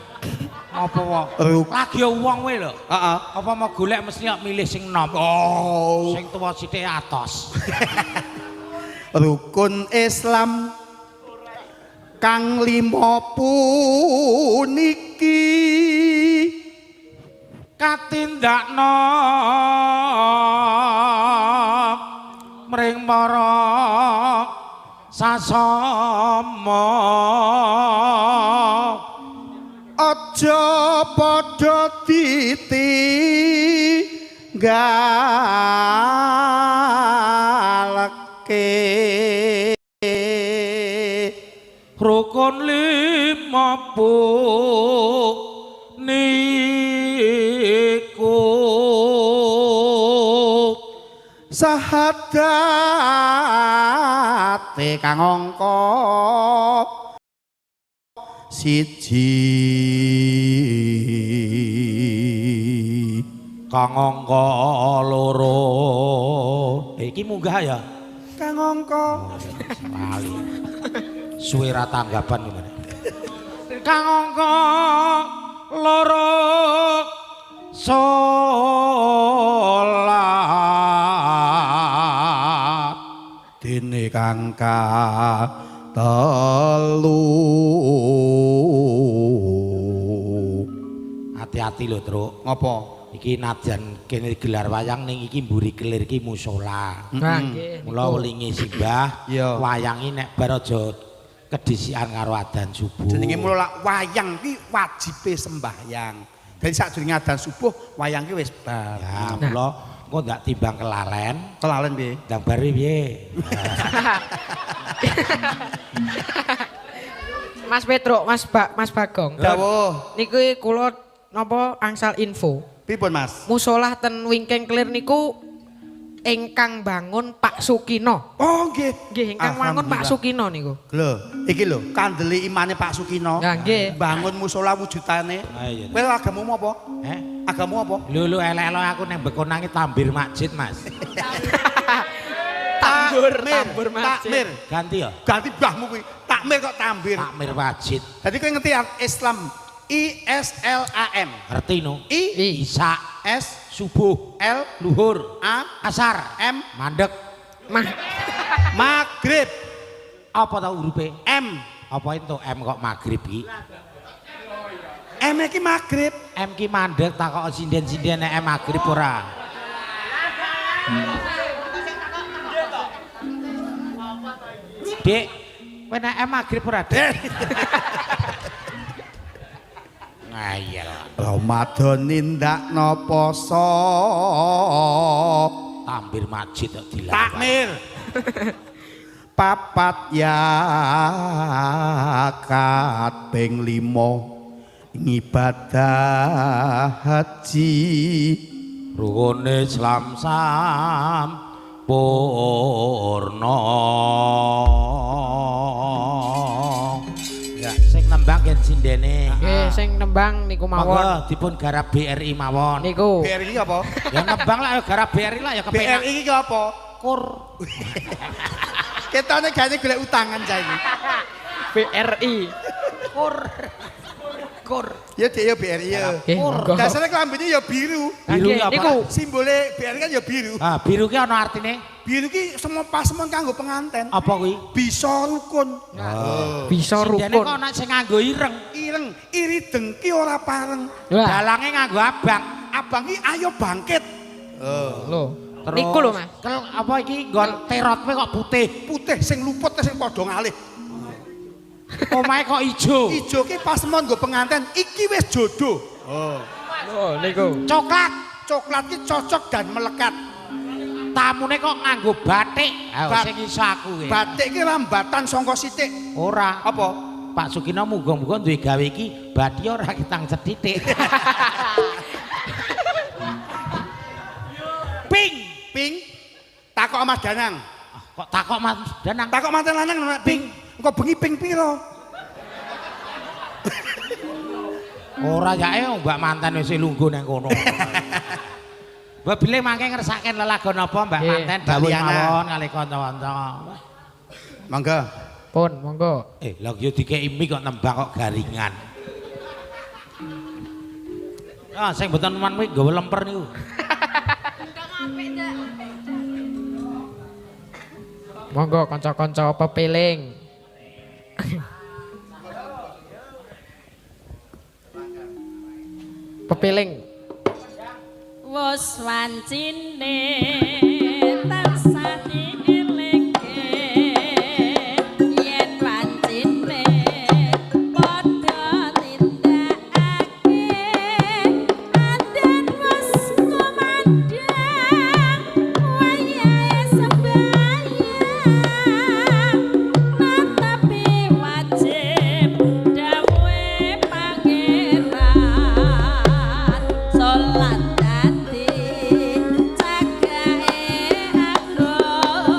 Apa wae? Lagi wong kowe lho. Heeh. Apa mau golek mesti kok milih sing enom. Oh. Sing tuwa sithik atos. Rukun Islam kang lima puniki Katindakno mring para sasama. Aja padha ditinggalake. Rukun lima niku Sahadate kang angka siji. Kang angka loro. Iki munggah ya? Kang angka Lali. Suwe ra tanggapan gimana? Kang angka loro salat. Dene kang telu. Hati-hati lho, Truk. Ngopo? Iki najan kene gelar wayang ning iki mburi kelir iki musala. Nah, nggih. Mula welinge simbah, Iya. wayangi nek bar aja kedhisikan karo adzan subuh. Jenenge mula lak wayang ki wajibe sembahyang. Dadi sadurunge adzan subuh wayang ki wis bar. Ya, mula engko ndak timbang kelalen, Kelalen piye? ndang bare piye? Mas Petruk, Mas Bagong. Dawuh. Niku kula napa angsal info. Pripun, Mas? Musolah ten Wingking Clear niku Ingkang bangun Pak Sukino. Oh nggih. Nggih, ingkang wangun Pak Sukino niku. Lho, iki lho, kandele imane Pak Sukino. Lah nggih. Bangun musala wujudane. Kowe agamamu apa? Heh? Agamamu apa? Lho lho elek-elek aku nang Bekonangi tambir masjid, Mas. Tambur masjid. Takmir. Ganti ya? Ganti mbahmu kuwi. Takmir kok tambir. Takmir masjid. Dadi kowe ngerti Islam I S L A M. Ngerti no? I Isa S subuh L luhur A asar M mandek Mah maghrib apa tau hurufe? M. Apa itu M kok maghrib iki? M iki maghrib. M ki mandek takok sinden-sinden nek M maghrib ora. Dik, kowe nek M maghrib ora, Dik? Ngayal. Ramadan nindakno poso. Tambir masjid kok dilawan. Takmir. Papat yakat ping 5 ngibadah haji. Rukune Islam sampurna. Ya, sing nembang gen sindene. Nggih, sing nembang niku mawon. Monggo dipun garap BRI mawon. Niku. BRI apa? Ya nembang lah ya garap BRI lah ya kepenak. BRI iki apa? Kur. Ketone gane golek utangan saiki. BRI. Kur. Kur. Ya Dik ya BRI ya. Monggo. Dasare klambine ya biru. Biru Nggih, apa? niku. Simbole BRI kan ya biru. Ah, biru ki ana artine? Biru ki semua pasemon kanggo penganten. Apa kuwi? Bisa rukun. Bisa Sindene rukun. kok ana sing nganggo ireng. Ireng, iri dengki ora pareng. Wah, Dalange nganggo abang. Abang ki ayo bangkit. lho. Terus, Niku lho, Mas. Kel apa iki nggon terotme kok putih. Putih sing luput sing padha ngalih. Omahe kok ijo. Ijo ki pasemon nggo penganten, iki wis jodoh. Lho, niku. Coklat. Coklat ki cocok dan melekat. Tamune kok nganggo batik. Ha sing iso aku ki. Batik ki rambatan sangka sithik. Ora. Apa? Pak Sukino muga-muga duwe gawe iki bathi ora ketang sethithik. Ping, ping. Takok Mas Danang. Kok takok Mas Danang? Takok manten lanang nek ping. Engko bengi ping pira? Ora yae Mbak manten wis lungguh nang kono. Mbak bilih mangke ngersake lelagon apa Mbak manten dawuh mawon kalih kanca-kanca. Monggo. Pun, monggo. Lha yo dikeki mie kok nembang kok garingan. Ah, sing mboten nemen kuwi nggawa lemper niku. Monggo kanca-kanca pepiling. Pepiling. Wus wancine tansah dielingke yen wancine padha nindakake andan wis kumandhang wayahe sembahyang netepi wajib dawuhe pangeran salat dadi cagahe agama.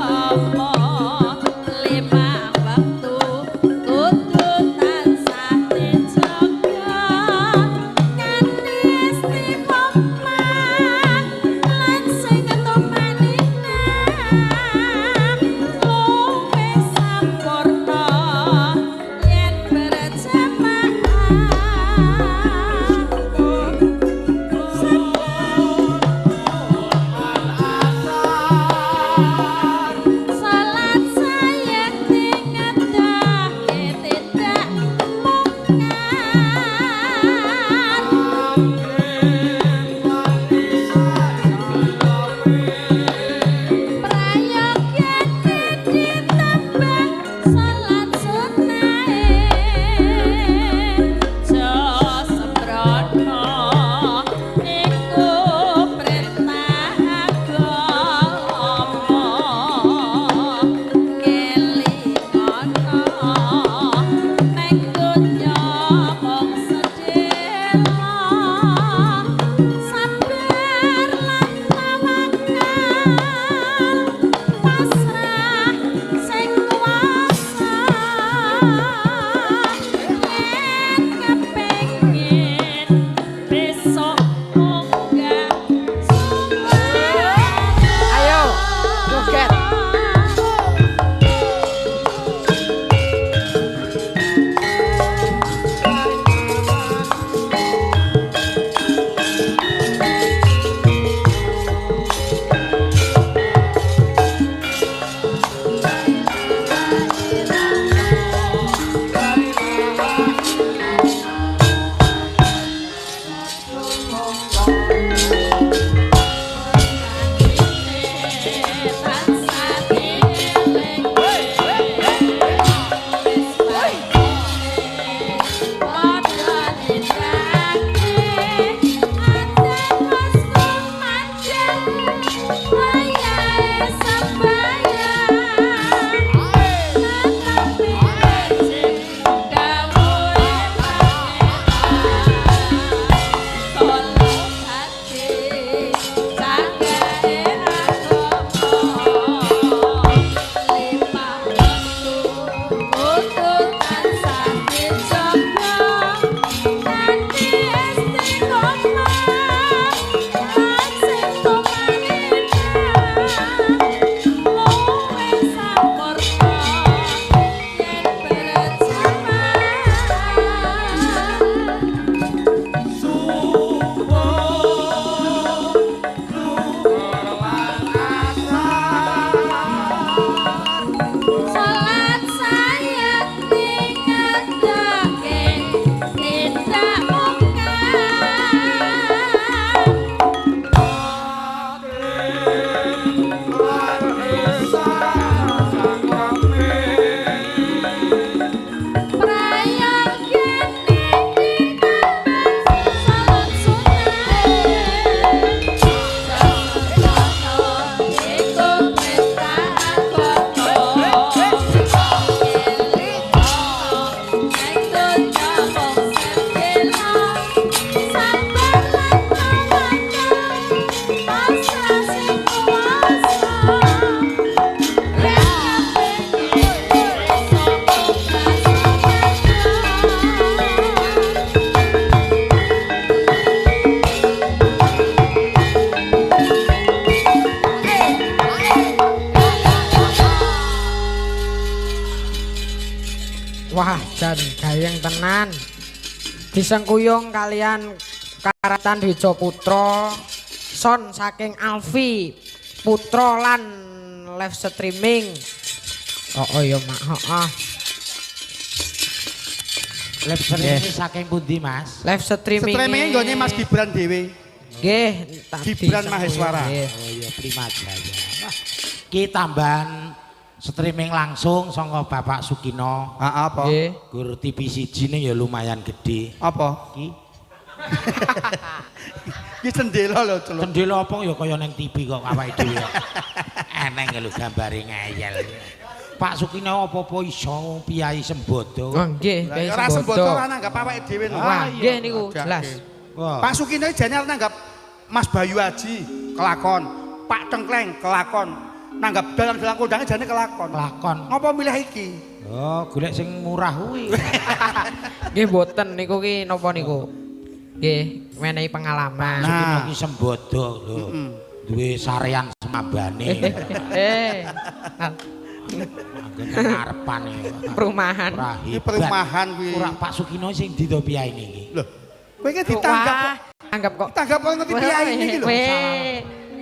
jan gayeng tenan. Disengkuyung kalian Karatan Dwijo Putra, son saking Alfi Putra lan live streaming. Oh, oh ya mak, heeh. Live streaming saking pundi, Mas? Live streaming. Streaming nggone Mas Gibran dhewe. Nggih, tak Gibran disengkuyung, Maheswara. nggih. Oh iya, Prima Jaya. Wah, ki tambahan streaming langsung saka Bapak Sukino. Heeh, apa? Nggih. Gur TV siji ning ya lumayan gede. Apa? Ki Ki cendela lho, celuk. cendela apa ya kaya ning TV kok awake dhewe. Eneng lho gambare ngeyel. Pak Sukino apa-apa iso piyai sembodo. Oh nggih, Lah, nggih Ora sembodo ora nanggap awake dhewe lho. Wah, Ah, nggih niku Ajake. jelas. Wah. Pak Sukino iki jane arep nanggap Mas Bayu Aji kelakon, Pak Tengkleng kelakon, nanggap dalang-dalang kondange jane kelakon. Kelakon. Ngopo milih iki? Oh, golek sing murah kuwi. Nggih mboten niku ki napa niku? Nggih, menehi pengalaman. Nah. Sukino ki sembodo lho. Duwe sarean semabane. Eh. Anggone ngarepane. Perumahan. Ora Iki hebat. perumahan kuwi. Ora Pak Sukino sing ndi to piyaine iki? Lho, kowe iki ditanggap Wah, anggap kok. ditanggap kok ngerti piyaine iki lho. Weh,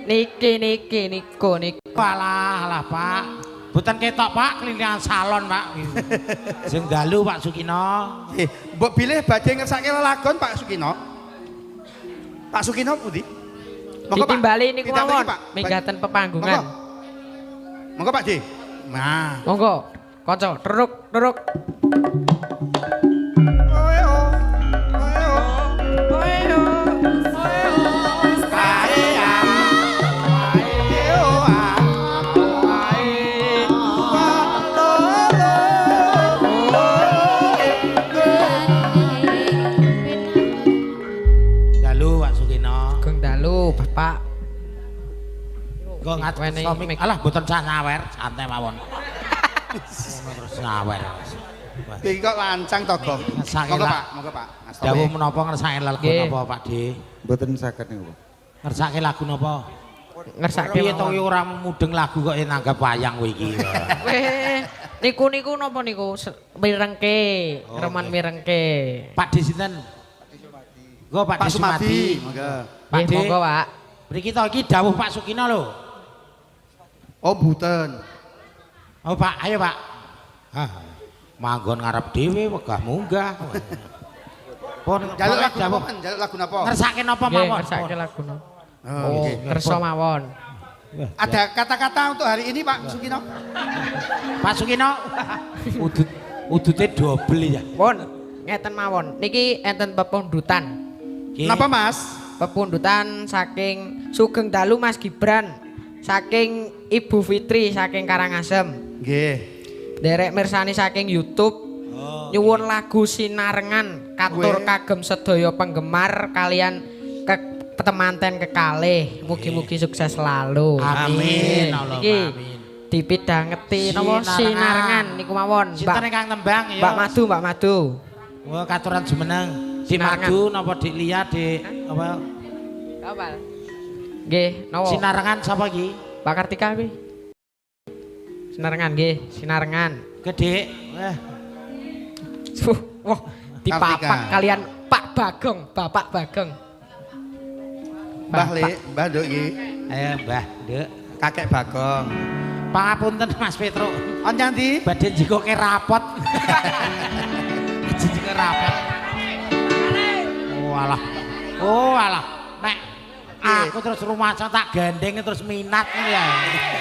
niki niki niku niku. Alah, alah Pak. Mboten ketok Pak, kelindian salon Pak. Sing dalu Pak Sukino. Nggih, mbok bilih badhe ngersake lelagon Pak Sukino. Pak Sukino pundi? Monggo, Pak. Ditimbali niku Ditambahi, mawon, Pak. minggaten pepanggungan. Monggo. Monggo Pak D. Nah. Monggo, kanca, teruk teruk. Oe o. Oe o. Ae a. Ae o a. Wa lo lo. Dalu Pak Sukino. Geng dalu, Bapak. Kok ngat Wenehi suami. mic. Alah mboten sah nyawer, santai mawon. Ngono terus nyawer. Wah, Iki kok lancang to, Gong. Ngersake Monggo lah. Pak, monggo Pak. Mas Dawuh Taufik. menapa ngersake lagu Nggih. napa Pak D? Mboten saged niku, Pak. Ngersake lagu napa? Ngersake Piye to mawon. ki ora mudeng lagu kok nanggap wayang kowe iki. Weh, niku niku napa niku? Mirengke, Oh, reman nggih. mirengke. Pak D sinten? Go Pak Pak D Sumadi, Sumadi. monggo. Pak Nggih, D. monggo, Pak. Mriki to iki dawuh Pak Sukino lho. Oh, mboten. Oh Pak, ayo Pak. Hah. Manggon ngarep dhewe wegah munggah. Pun Jaluk lagu dawuh. napa, Man? Jaluk lagu napa? Ngersake napa Nggih, mawon? ngersake lagu napa? Oh, Oh, nggih. kersa mawon. Ada kata-kata untuk hari ini Pak Sukino? Pak Sukino udut udute dobel ya. Pun, ngeten mawon. Niki enten pepundutan. Nggih. Napa Mas? Pepundutan saking Sugeng Dalu Mas Gibran, saking Ibu Fitri saking Karangasem. Nggih. Derek mirsani saking YouTube. Oh, Nyuwun lagu Sinarengan katur Weh. kagem sedaya penggemar kalian ke temanten kekalih. Mugi-mugi sukses selalu. Amin. Allahumma Niki amin. dipidhangeti napa Sinarengan. Sinarengan niku mawon. Sinten ingkang nembang ya? Mbak Madu, Mbak Madu. Wah, katuran jumeneng. Dik Sinarengan. Madu napa Dik Lia, Dik apa? Kapal. Nggih, napa? Sinarengan sapa iki? Pak Kartika kuwi. Sinarengan nggih, Sinarengan. Gedhe. Eh, Wah, dipapak Kartika. kalian Pak Bagong, Bapak Bagong. Mbah Lek, Mbah Nduk iki, ayo Mbah, Nduk. kakek Bagong. Pangapunten Mas Petro. On nyanti? Badhe njikoke rapot. Njikoke rapot. Oh alah. Oh alah. Nek aku terus rumah tak gandeng terus minat ngono ya.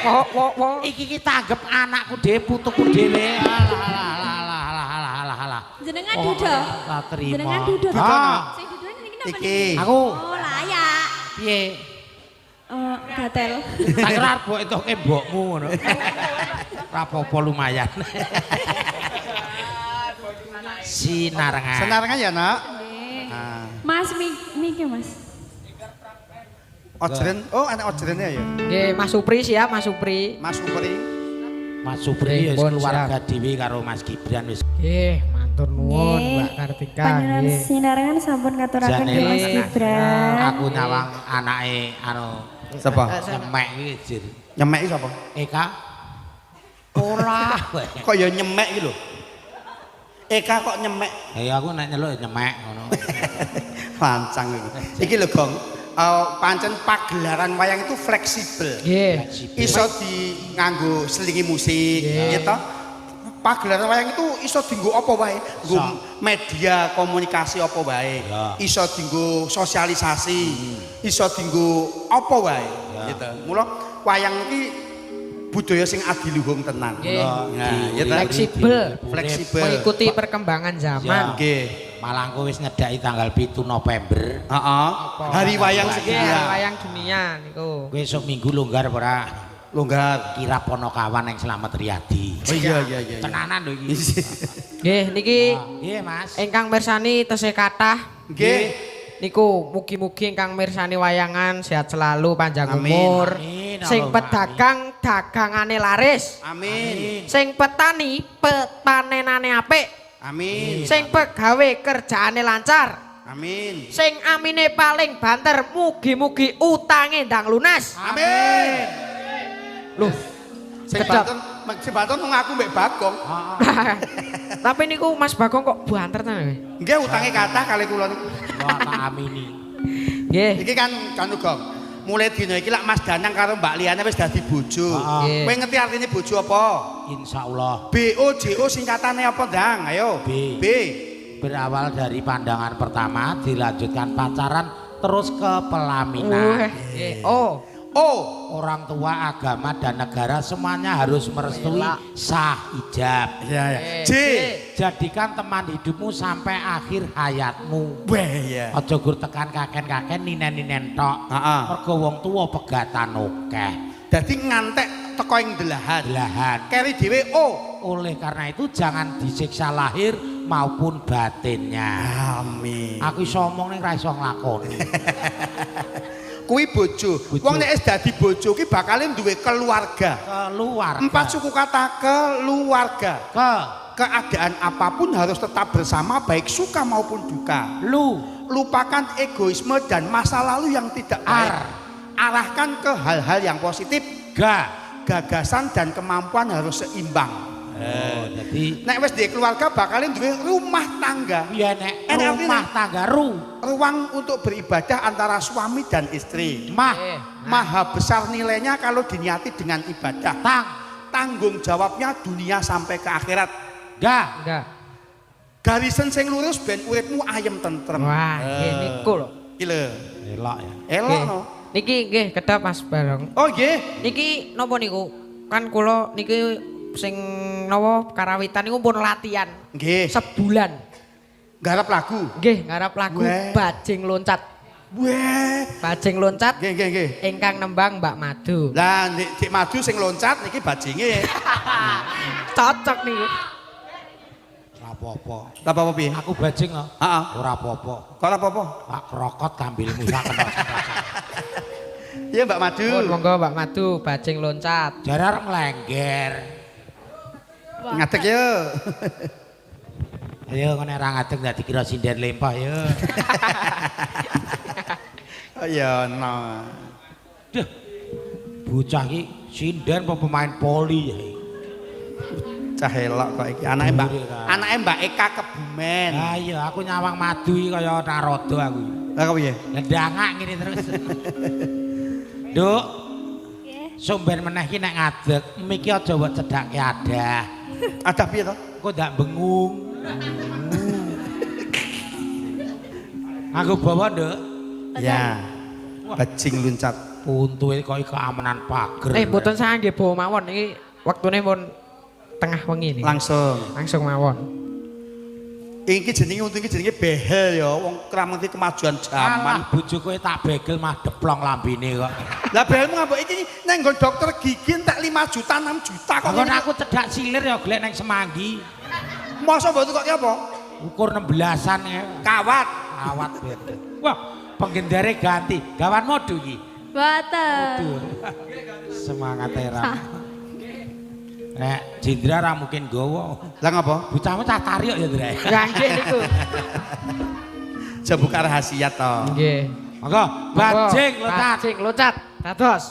Wo wo wo. Iki ki tanggep anakku dhewe, putuku dhewe. Alah alah alah alah alah alah alah. Jenengan Oh, duda. Tak terima. Jenengan duda. Ah, Sing duda niki napa Iki. niki? Aku Oh, layak. piye? Eh, gatel. Tak kira arep mbok etoke mbokmu ngono. Ora apa-apa lumayan. Sinarengan. Senarengan ya, Nak? Nggih. Ah. Mas miki Mas. Ojren, oh anak ojrennya ya. Nggih, Mas Supri siap, Mas Supri. Mas Supri. Mas Supri wis Pun, keluarga dhewe karo Mas Gibran wis Nggih, matur nuwun Nggih. Mbak Kartika. Panjenengan Nggih. sinarengan sampun ngaturaken Jane nggih Mas Mas. Gibran. Aku nyawang anake anu Sapa? nyemek iki jir. Nyemek iki sapa? Eka. Ora. Kok ya nyemek iki lho. Eka kok nyemek. Ya aku nek nyeluk ya nyemek ngono. Pancang iki. Iki lho, Gong. Pancen pagelaran wayang itu fleksibel. Nggih. Iso di nganggo selingi musik, Nggih. ya toh? Pagelaran wayang itu iso dienggo apa wae? Nggo media komunikasi apa wae. Ya. Iso dienggo sosialisasi, iso dienggo apa wae, Ya. gitu. Mula wayang iki budaya sing adiluhung tenan. Nggih. Nah, ya toh? Fleksibel. Fleksibel. Mengikuti perkembangan zaman. Nggih. Malah aku wis nyedaki tanggal 7 November. Heeh. Hari wayang Nggih, sedunia. wayang dunia niku. Kowe esuk minggu longgar apa ora? Longgar. Kirap Ponokawan yang Slamet Riyadi. Oh iya iya iya. iya. Tenanan lho iki. Nggih, niki Nggih, Mas. ingkang mirsani tesih kathah. Nggih. Niku mugi-mugi ingkang mirsani wayangan sehat selalu, panjang Amin. umur. Amin, Sing Allahumma pedagang dagangane laris. Amin. Sing petani petanenane apik. Amin. Sing pegawe kerjaane lancar. Amin. Sing amine paling banter mugi-mugi utange ndang lunas. Amin. Loh, Sing Kedap. banten, sing banten wong aku mbek Bagong. tapi niku Mas Bagong kok banter ta? Nggih utange kathah kali kula niku. Wah, tak amini. Nggih. Iki kan kanu Gong. Mulai dina iki lak Mas Danang karo Mbak Liana wis dadi bojo. Heeh. Kowe ngerti artine bojo apa? Insyaallah B O J O singkatane apa, Dang? Ayo. B. B. Berawal dari pandangan pertama dilanjutkan pacaran terus ke pelaminan. Wah, nggih. Oh, O. Orang tua, agama dan negara semuanya harus merestui sah ijab. Ya ya. J. Jadikan teman hidupmu sampai akhir hayatmu. Weh ya. Aja gur tekan kaken-kaken ninen-ninen tok. Heeh. Mergo wong tuwa pegatan akeh. Dadi ngantek teko ing delahan. Delahan. Keri dhewe O. Oleh karena itu jangan disiksa lahir maupun batinnya. Amin. Aku iso omong ning ra iso nglakoni. Kuwi bojo. Bojo. Wong nek wis dadi bojo ki bakale duwe keluarga. Keluarga. Empat suku kata keluarga. Ke Keadaan apapun harus tetap bersama baik suka maupun duka. lu Lupakan egoisme dan masa lalu yang tidak baik. Ar. Arahkan ke hal-hal yang positif. ga. Gagasan dan kemampuan harus seimbang. Oh, jadi Nek wis duwe keluarga bakale duwe rumah tangga. ya nek Enek rumah artine. tangga ru Ruang untuk beribadah antara suami dan istri. mah nggih. Maha besar nilainya kalau diniati dengan ibadah. tang Tanggung jawabnya dunia sampai ke akhirat. ga. Enggak. Garisan sing lurus ben uripmu ayem tentrem. Wah, nggih niku lho. Iki lho. Elok ya. Elok Nggih. no. Niki nggih kedap Mas Barong. Oh nggih. Niki napa niku? Kan kula niki sing napa karawitan niku pun latihan Nggih. sebulan. Garap lagu. Nggih, ngarap lagu Weh. Bajing Loncat. Weh. Bajing Loncat Nggih nggih nggih. ingkang nembang Mbak Madu. Lah nek Dik Madu sing loncat niki bajinge. Cocok niku. Ora apa-apa. Lah apa piye? Aku bajing kok. Heeh. Ora apa-apa. Kok ora apa-apa? Pak krokot kambilmu sak kena. Iya Mbak Madu. Pun monggo Mbak Madu Bajing Loncat. Jare arep nglengger. Ngadeg yo. Ayo ngene ra ngadeg ndak dikira sinden lempah yo. Oh iya no. Duh. Bocah iki sinden apa pemain poli ya? Cah elok kok iki. Anake Mbak Dure, Kak. anake Mbak Eka Kebumen. Lah iya aku nyawang madu iki kaya naroda aku. Lah kok piye? Ndangak ngene terus. Nduk, Nggih. sumber meneh iki nek ngadeg, miki aja mbok cedhakke adah. Ada piye to? Engko ndak bengung. Aku bawa, Nduk. Ya. Bajing loncat. Untuke kok keamanan pager. Eh mboten sah nggih bawa mawon niki wektune pun tengah wengi niki. Langsung. Langsung mawon. Iki jenenge untung iki jenenge behel ya, wong ora ngerti kemajuan Alah zaman. bojo kowe tak begel mah deplong lambene kok. Lah behelmu ngambok iki nang nggon dokter gigi entek 5 juta 6 juta kok. Kok aku cedak silir ya golek nang Semanggi. Mosok mbok kok ki apa? Ukur 16-an ya. Kawat. Kawat beda. Wah, penggendare ganti. Gawan modu iki. Boten. Semangat era. Nek Jindra ra mungkin gowo. Lah ngapa? Bocahmu cah tari kok ya, Ndra. Ya nggih niku. Aja buka rahasia to. Nggih. Monggo, bajing loncat. Bajing loncat. Dados.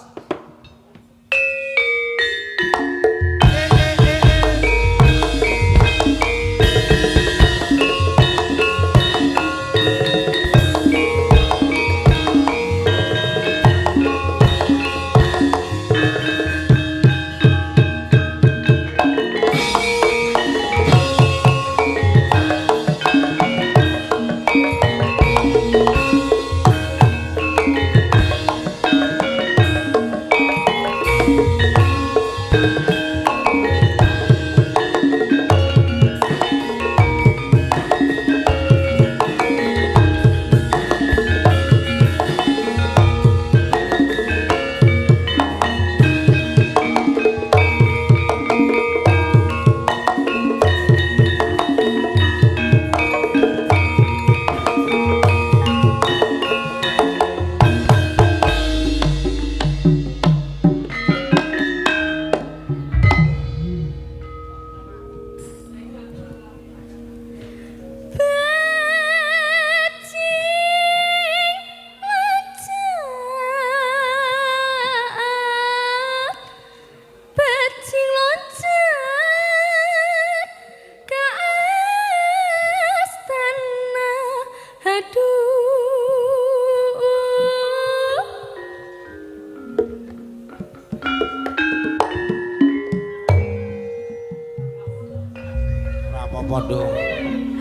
pondok.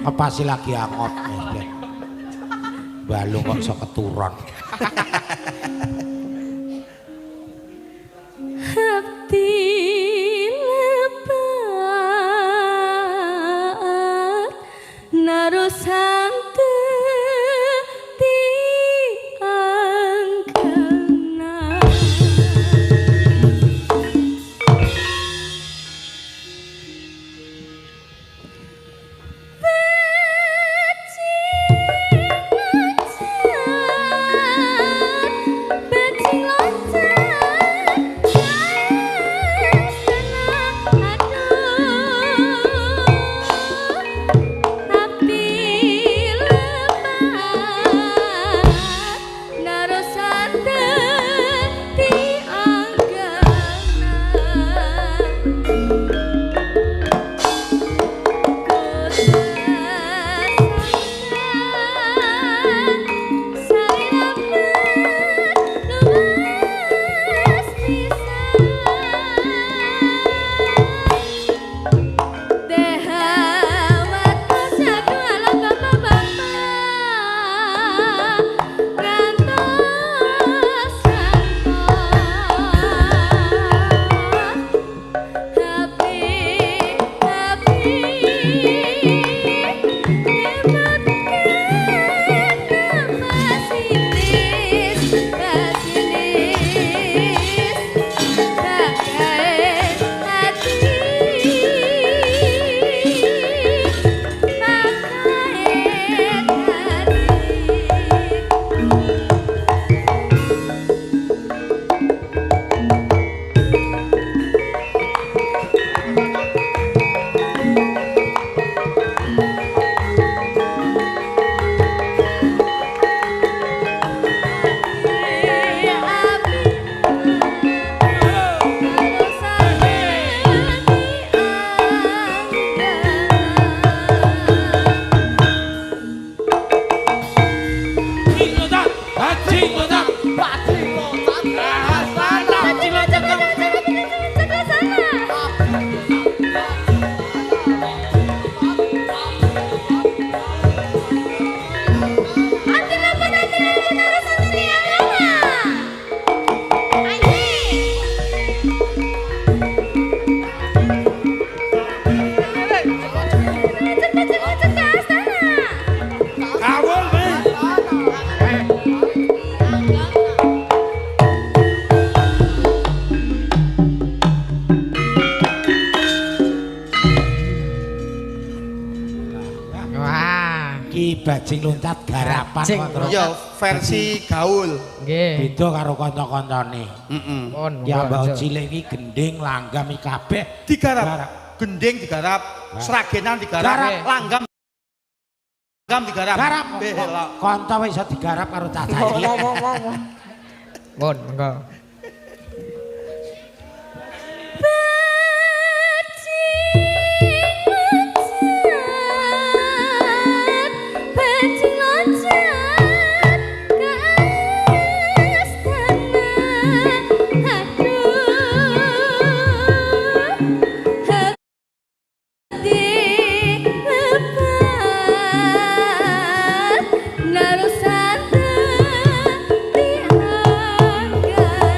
Apa sih lagi angop? Balung kok iso keturun. Abdi lepat narosante ti anggana. Bajing loncat, aduh, abdi lepat narosante ti anggana. Kawul kowe. Wah. Ki bajing loncat garapan Bajing kok, Tru. Ya versi gaul. Nggih. Beda karo kanca-kancane. Heeh. Pun. Ya monggo, mbak lanjut. cilik iki gending langgam iki kabeh Digarap. Garap. Gending digarap, sragenan digarap, Garap. langgam langgam digarap. Garap. Bela. Kanca wis iso digarap karo cacah iki. Pun, monggo. Bajing loncat ke astana, aduh, hati lepat narosante ti anggana.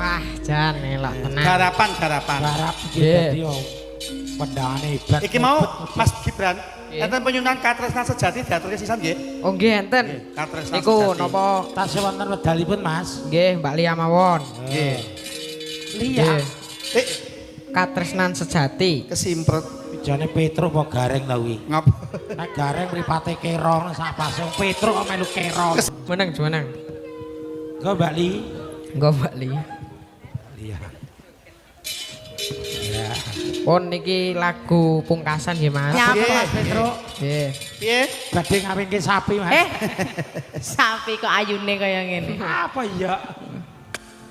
Wah, jan elok tenan. Garapan garapan. Garap iki Nggih. dadi yo pendane hebat. Iki mau Mas Gibran, Nggih. enten penyunan Katresnan Sejati diaturke sisan nggih. Oh nggih enten. Katresnan Niku Sejati. napa Tasih wonten wedalipun Mas. nggih Mbak Lia mawon. Nggih. Lia. Nggih. Eh, Katresnan Sejati. kesimpret Jane Petruk apa gareng ta kuwi? ngap. Nek gareng mripate kerong sak pasung Petruk kok melu kerong. Meneng, meneng. Engko Mbak Li. Engko Mbak Li. Iya. Ya. Pun niki lagu pungkasan nggih Mas. Nyapa Nggih. Mas Petruk? Nggih. Piye? Badhe ngawinke sapi Mas. Eh. Sapi kok ayune kaya ngene. Apa ya?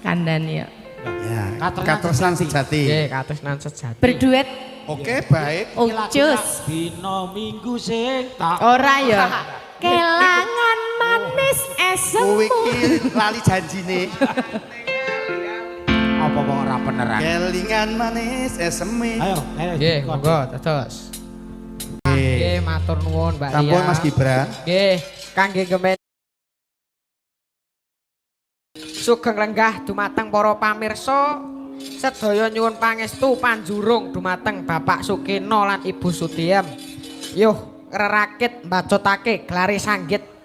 Kandhani ya. Ya, Katresnan Katresnan Sejati. Nggih, Katresnan Sejati. Berduet Oke, baik. Ucus. Dina Minggu sing tak Ora ya. Kelangan manis Kuwi esemmu. iki lali janjine. apa kok ora beneran. Kelingan manis eseme. Ayo, ayo. Nggih, monggo dados. Nggih, matur nuwun Mbak Lia. Sampun Mas Gibran. Nggih, kangge gemen sugeng lenggah dumateng para pamirsa sedaya nyuwun pangestu panjurung dumateng Bapak Sukino lan Ibu Sutiem. Yuh, rerakit mbacutake glare sanggit.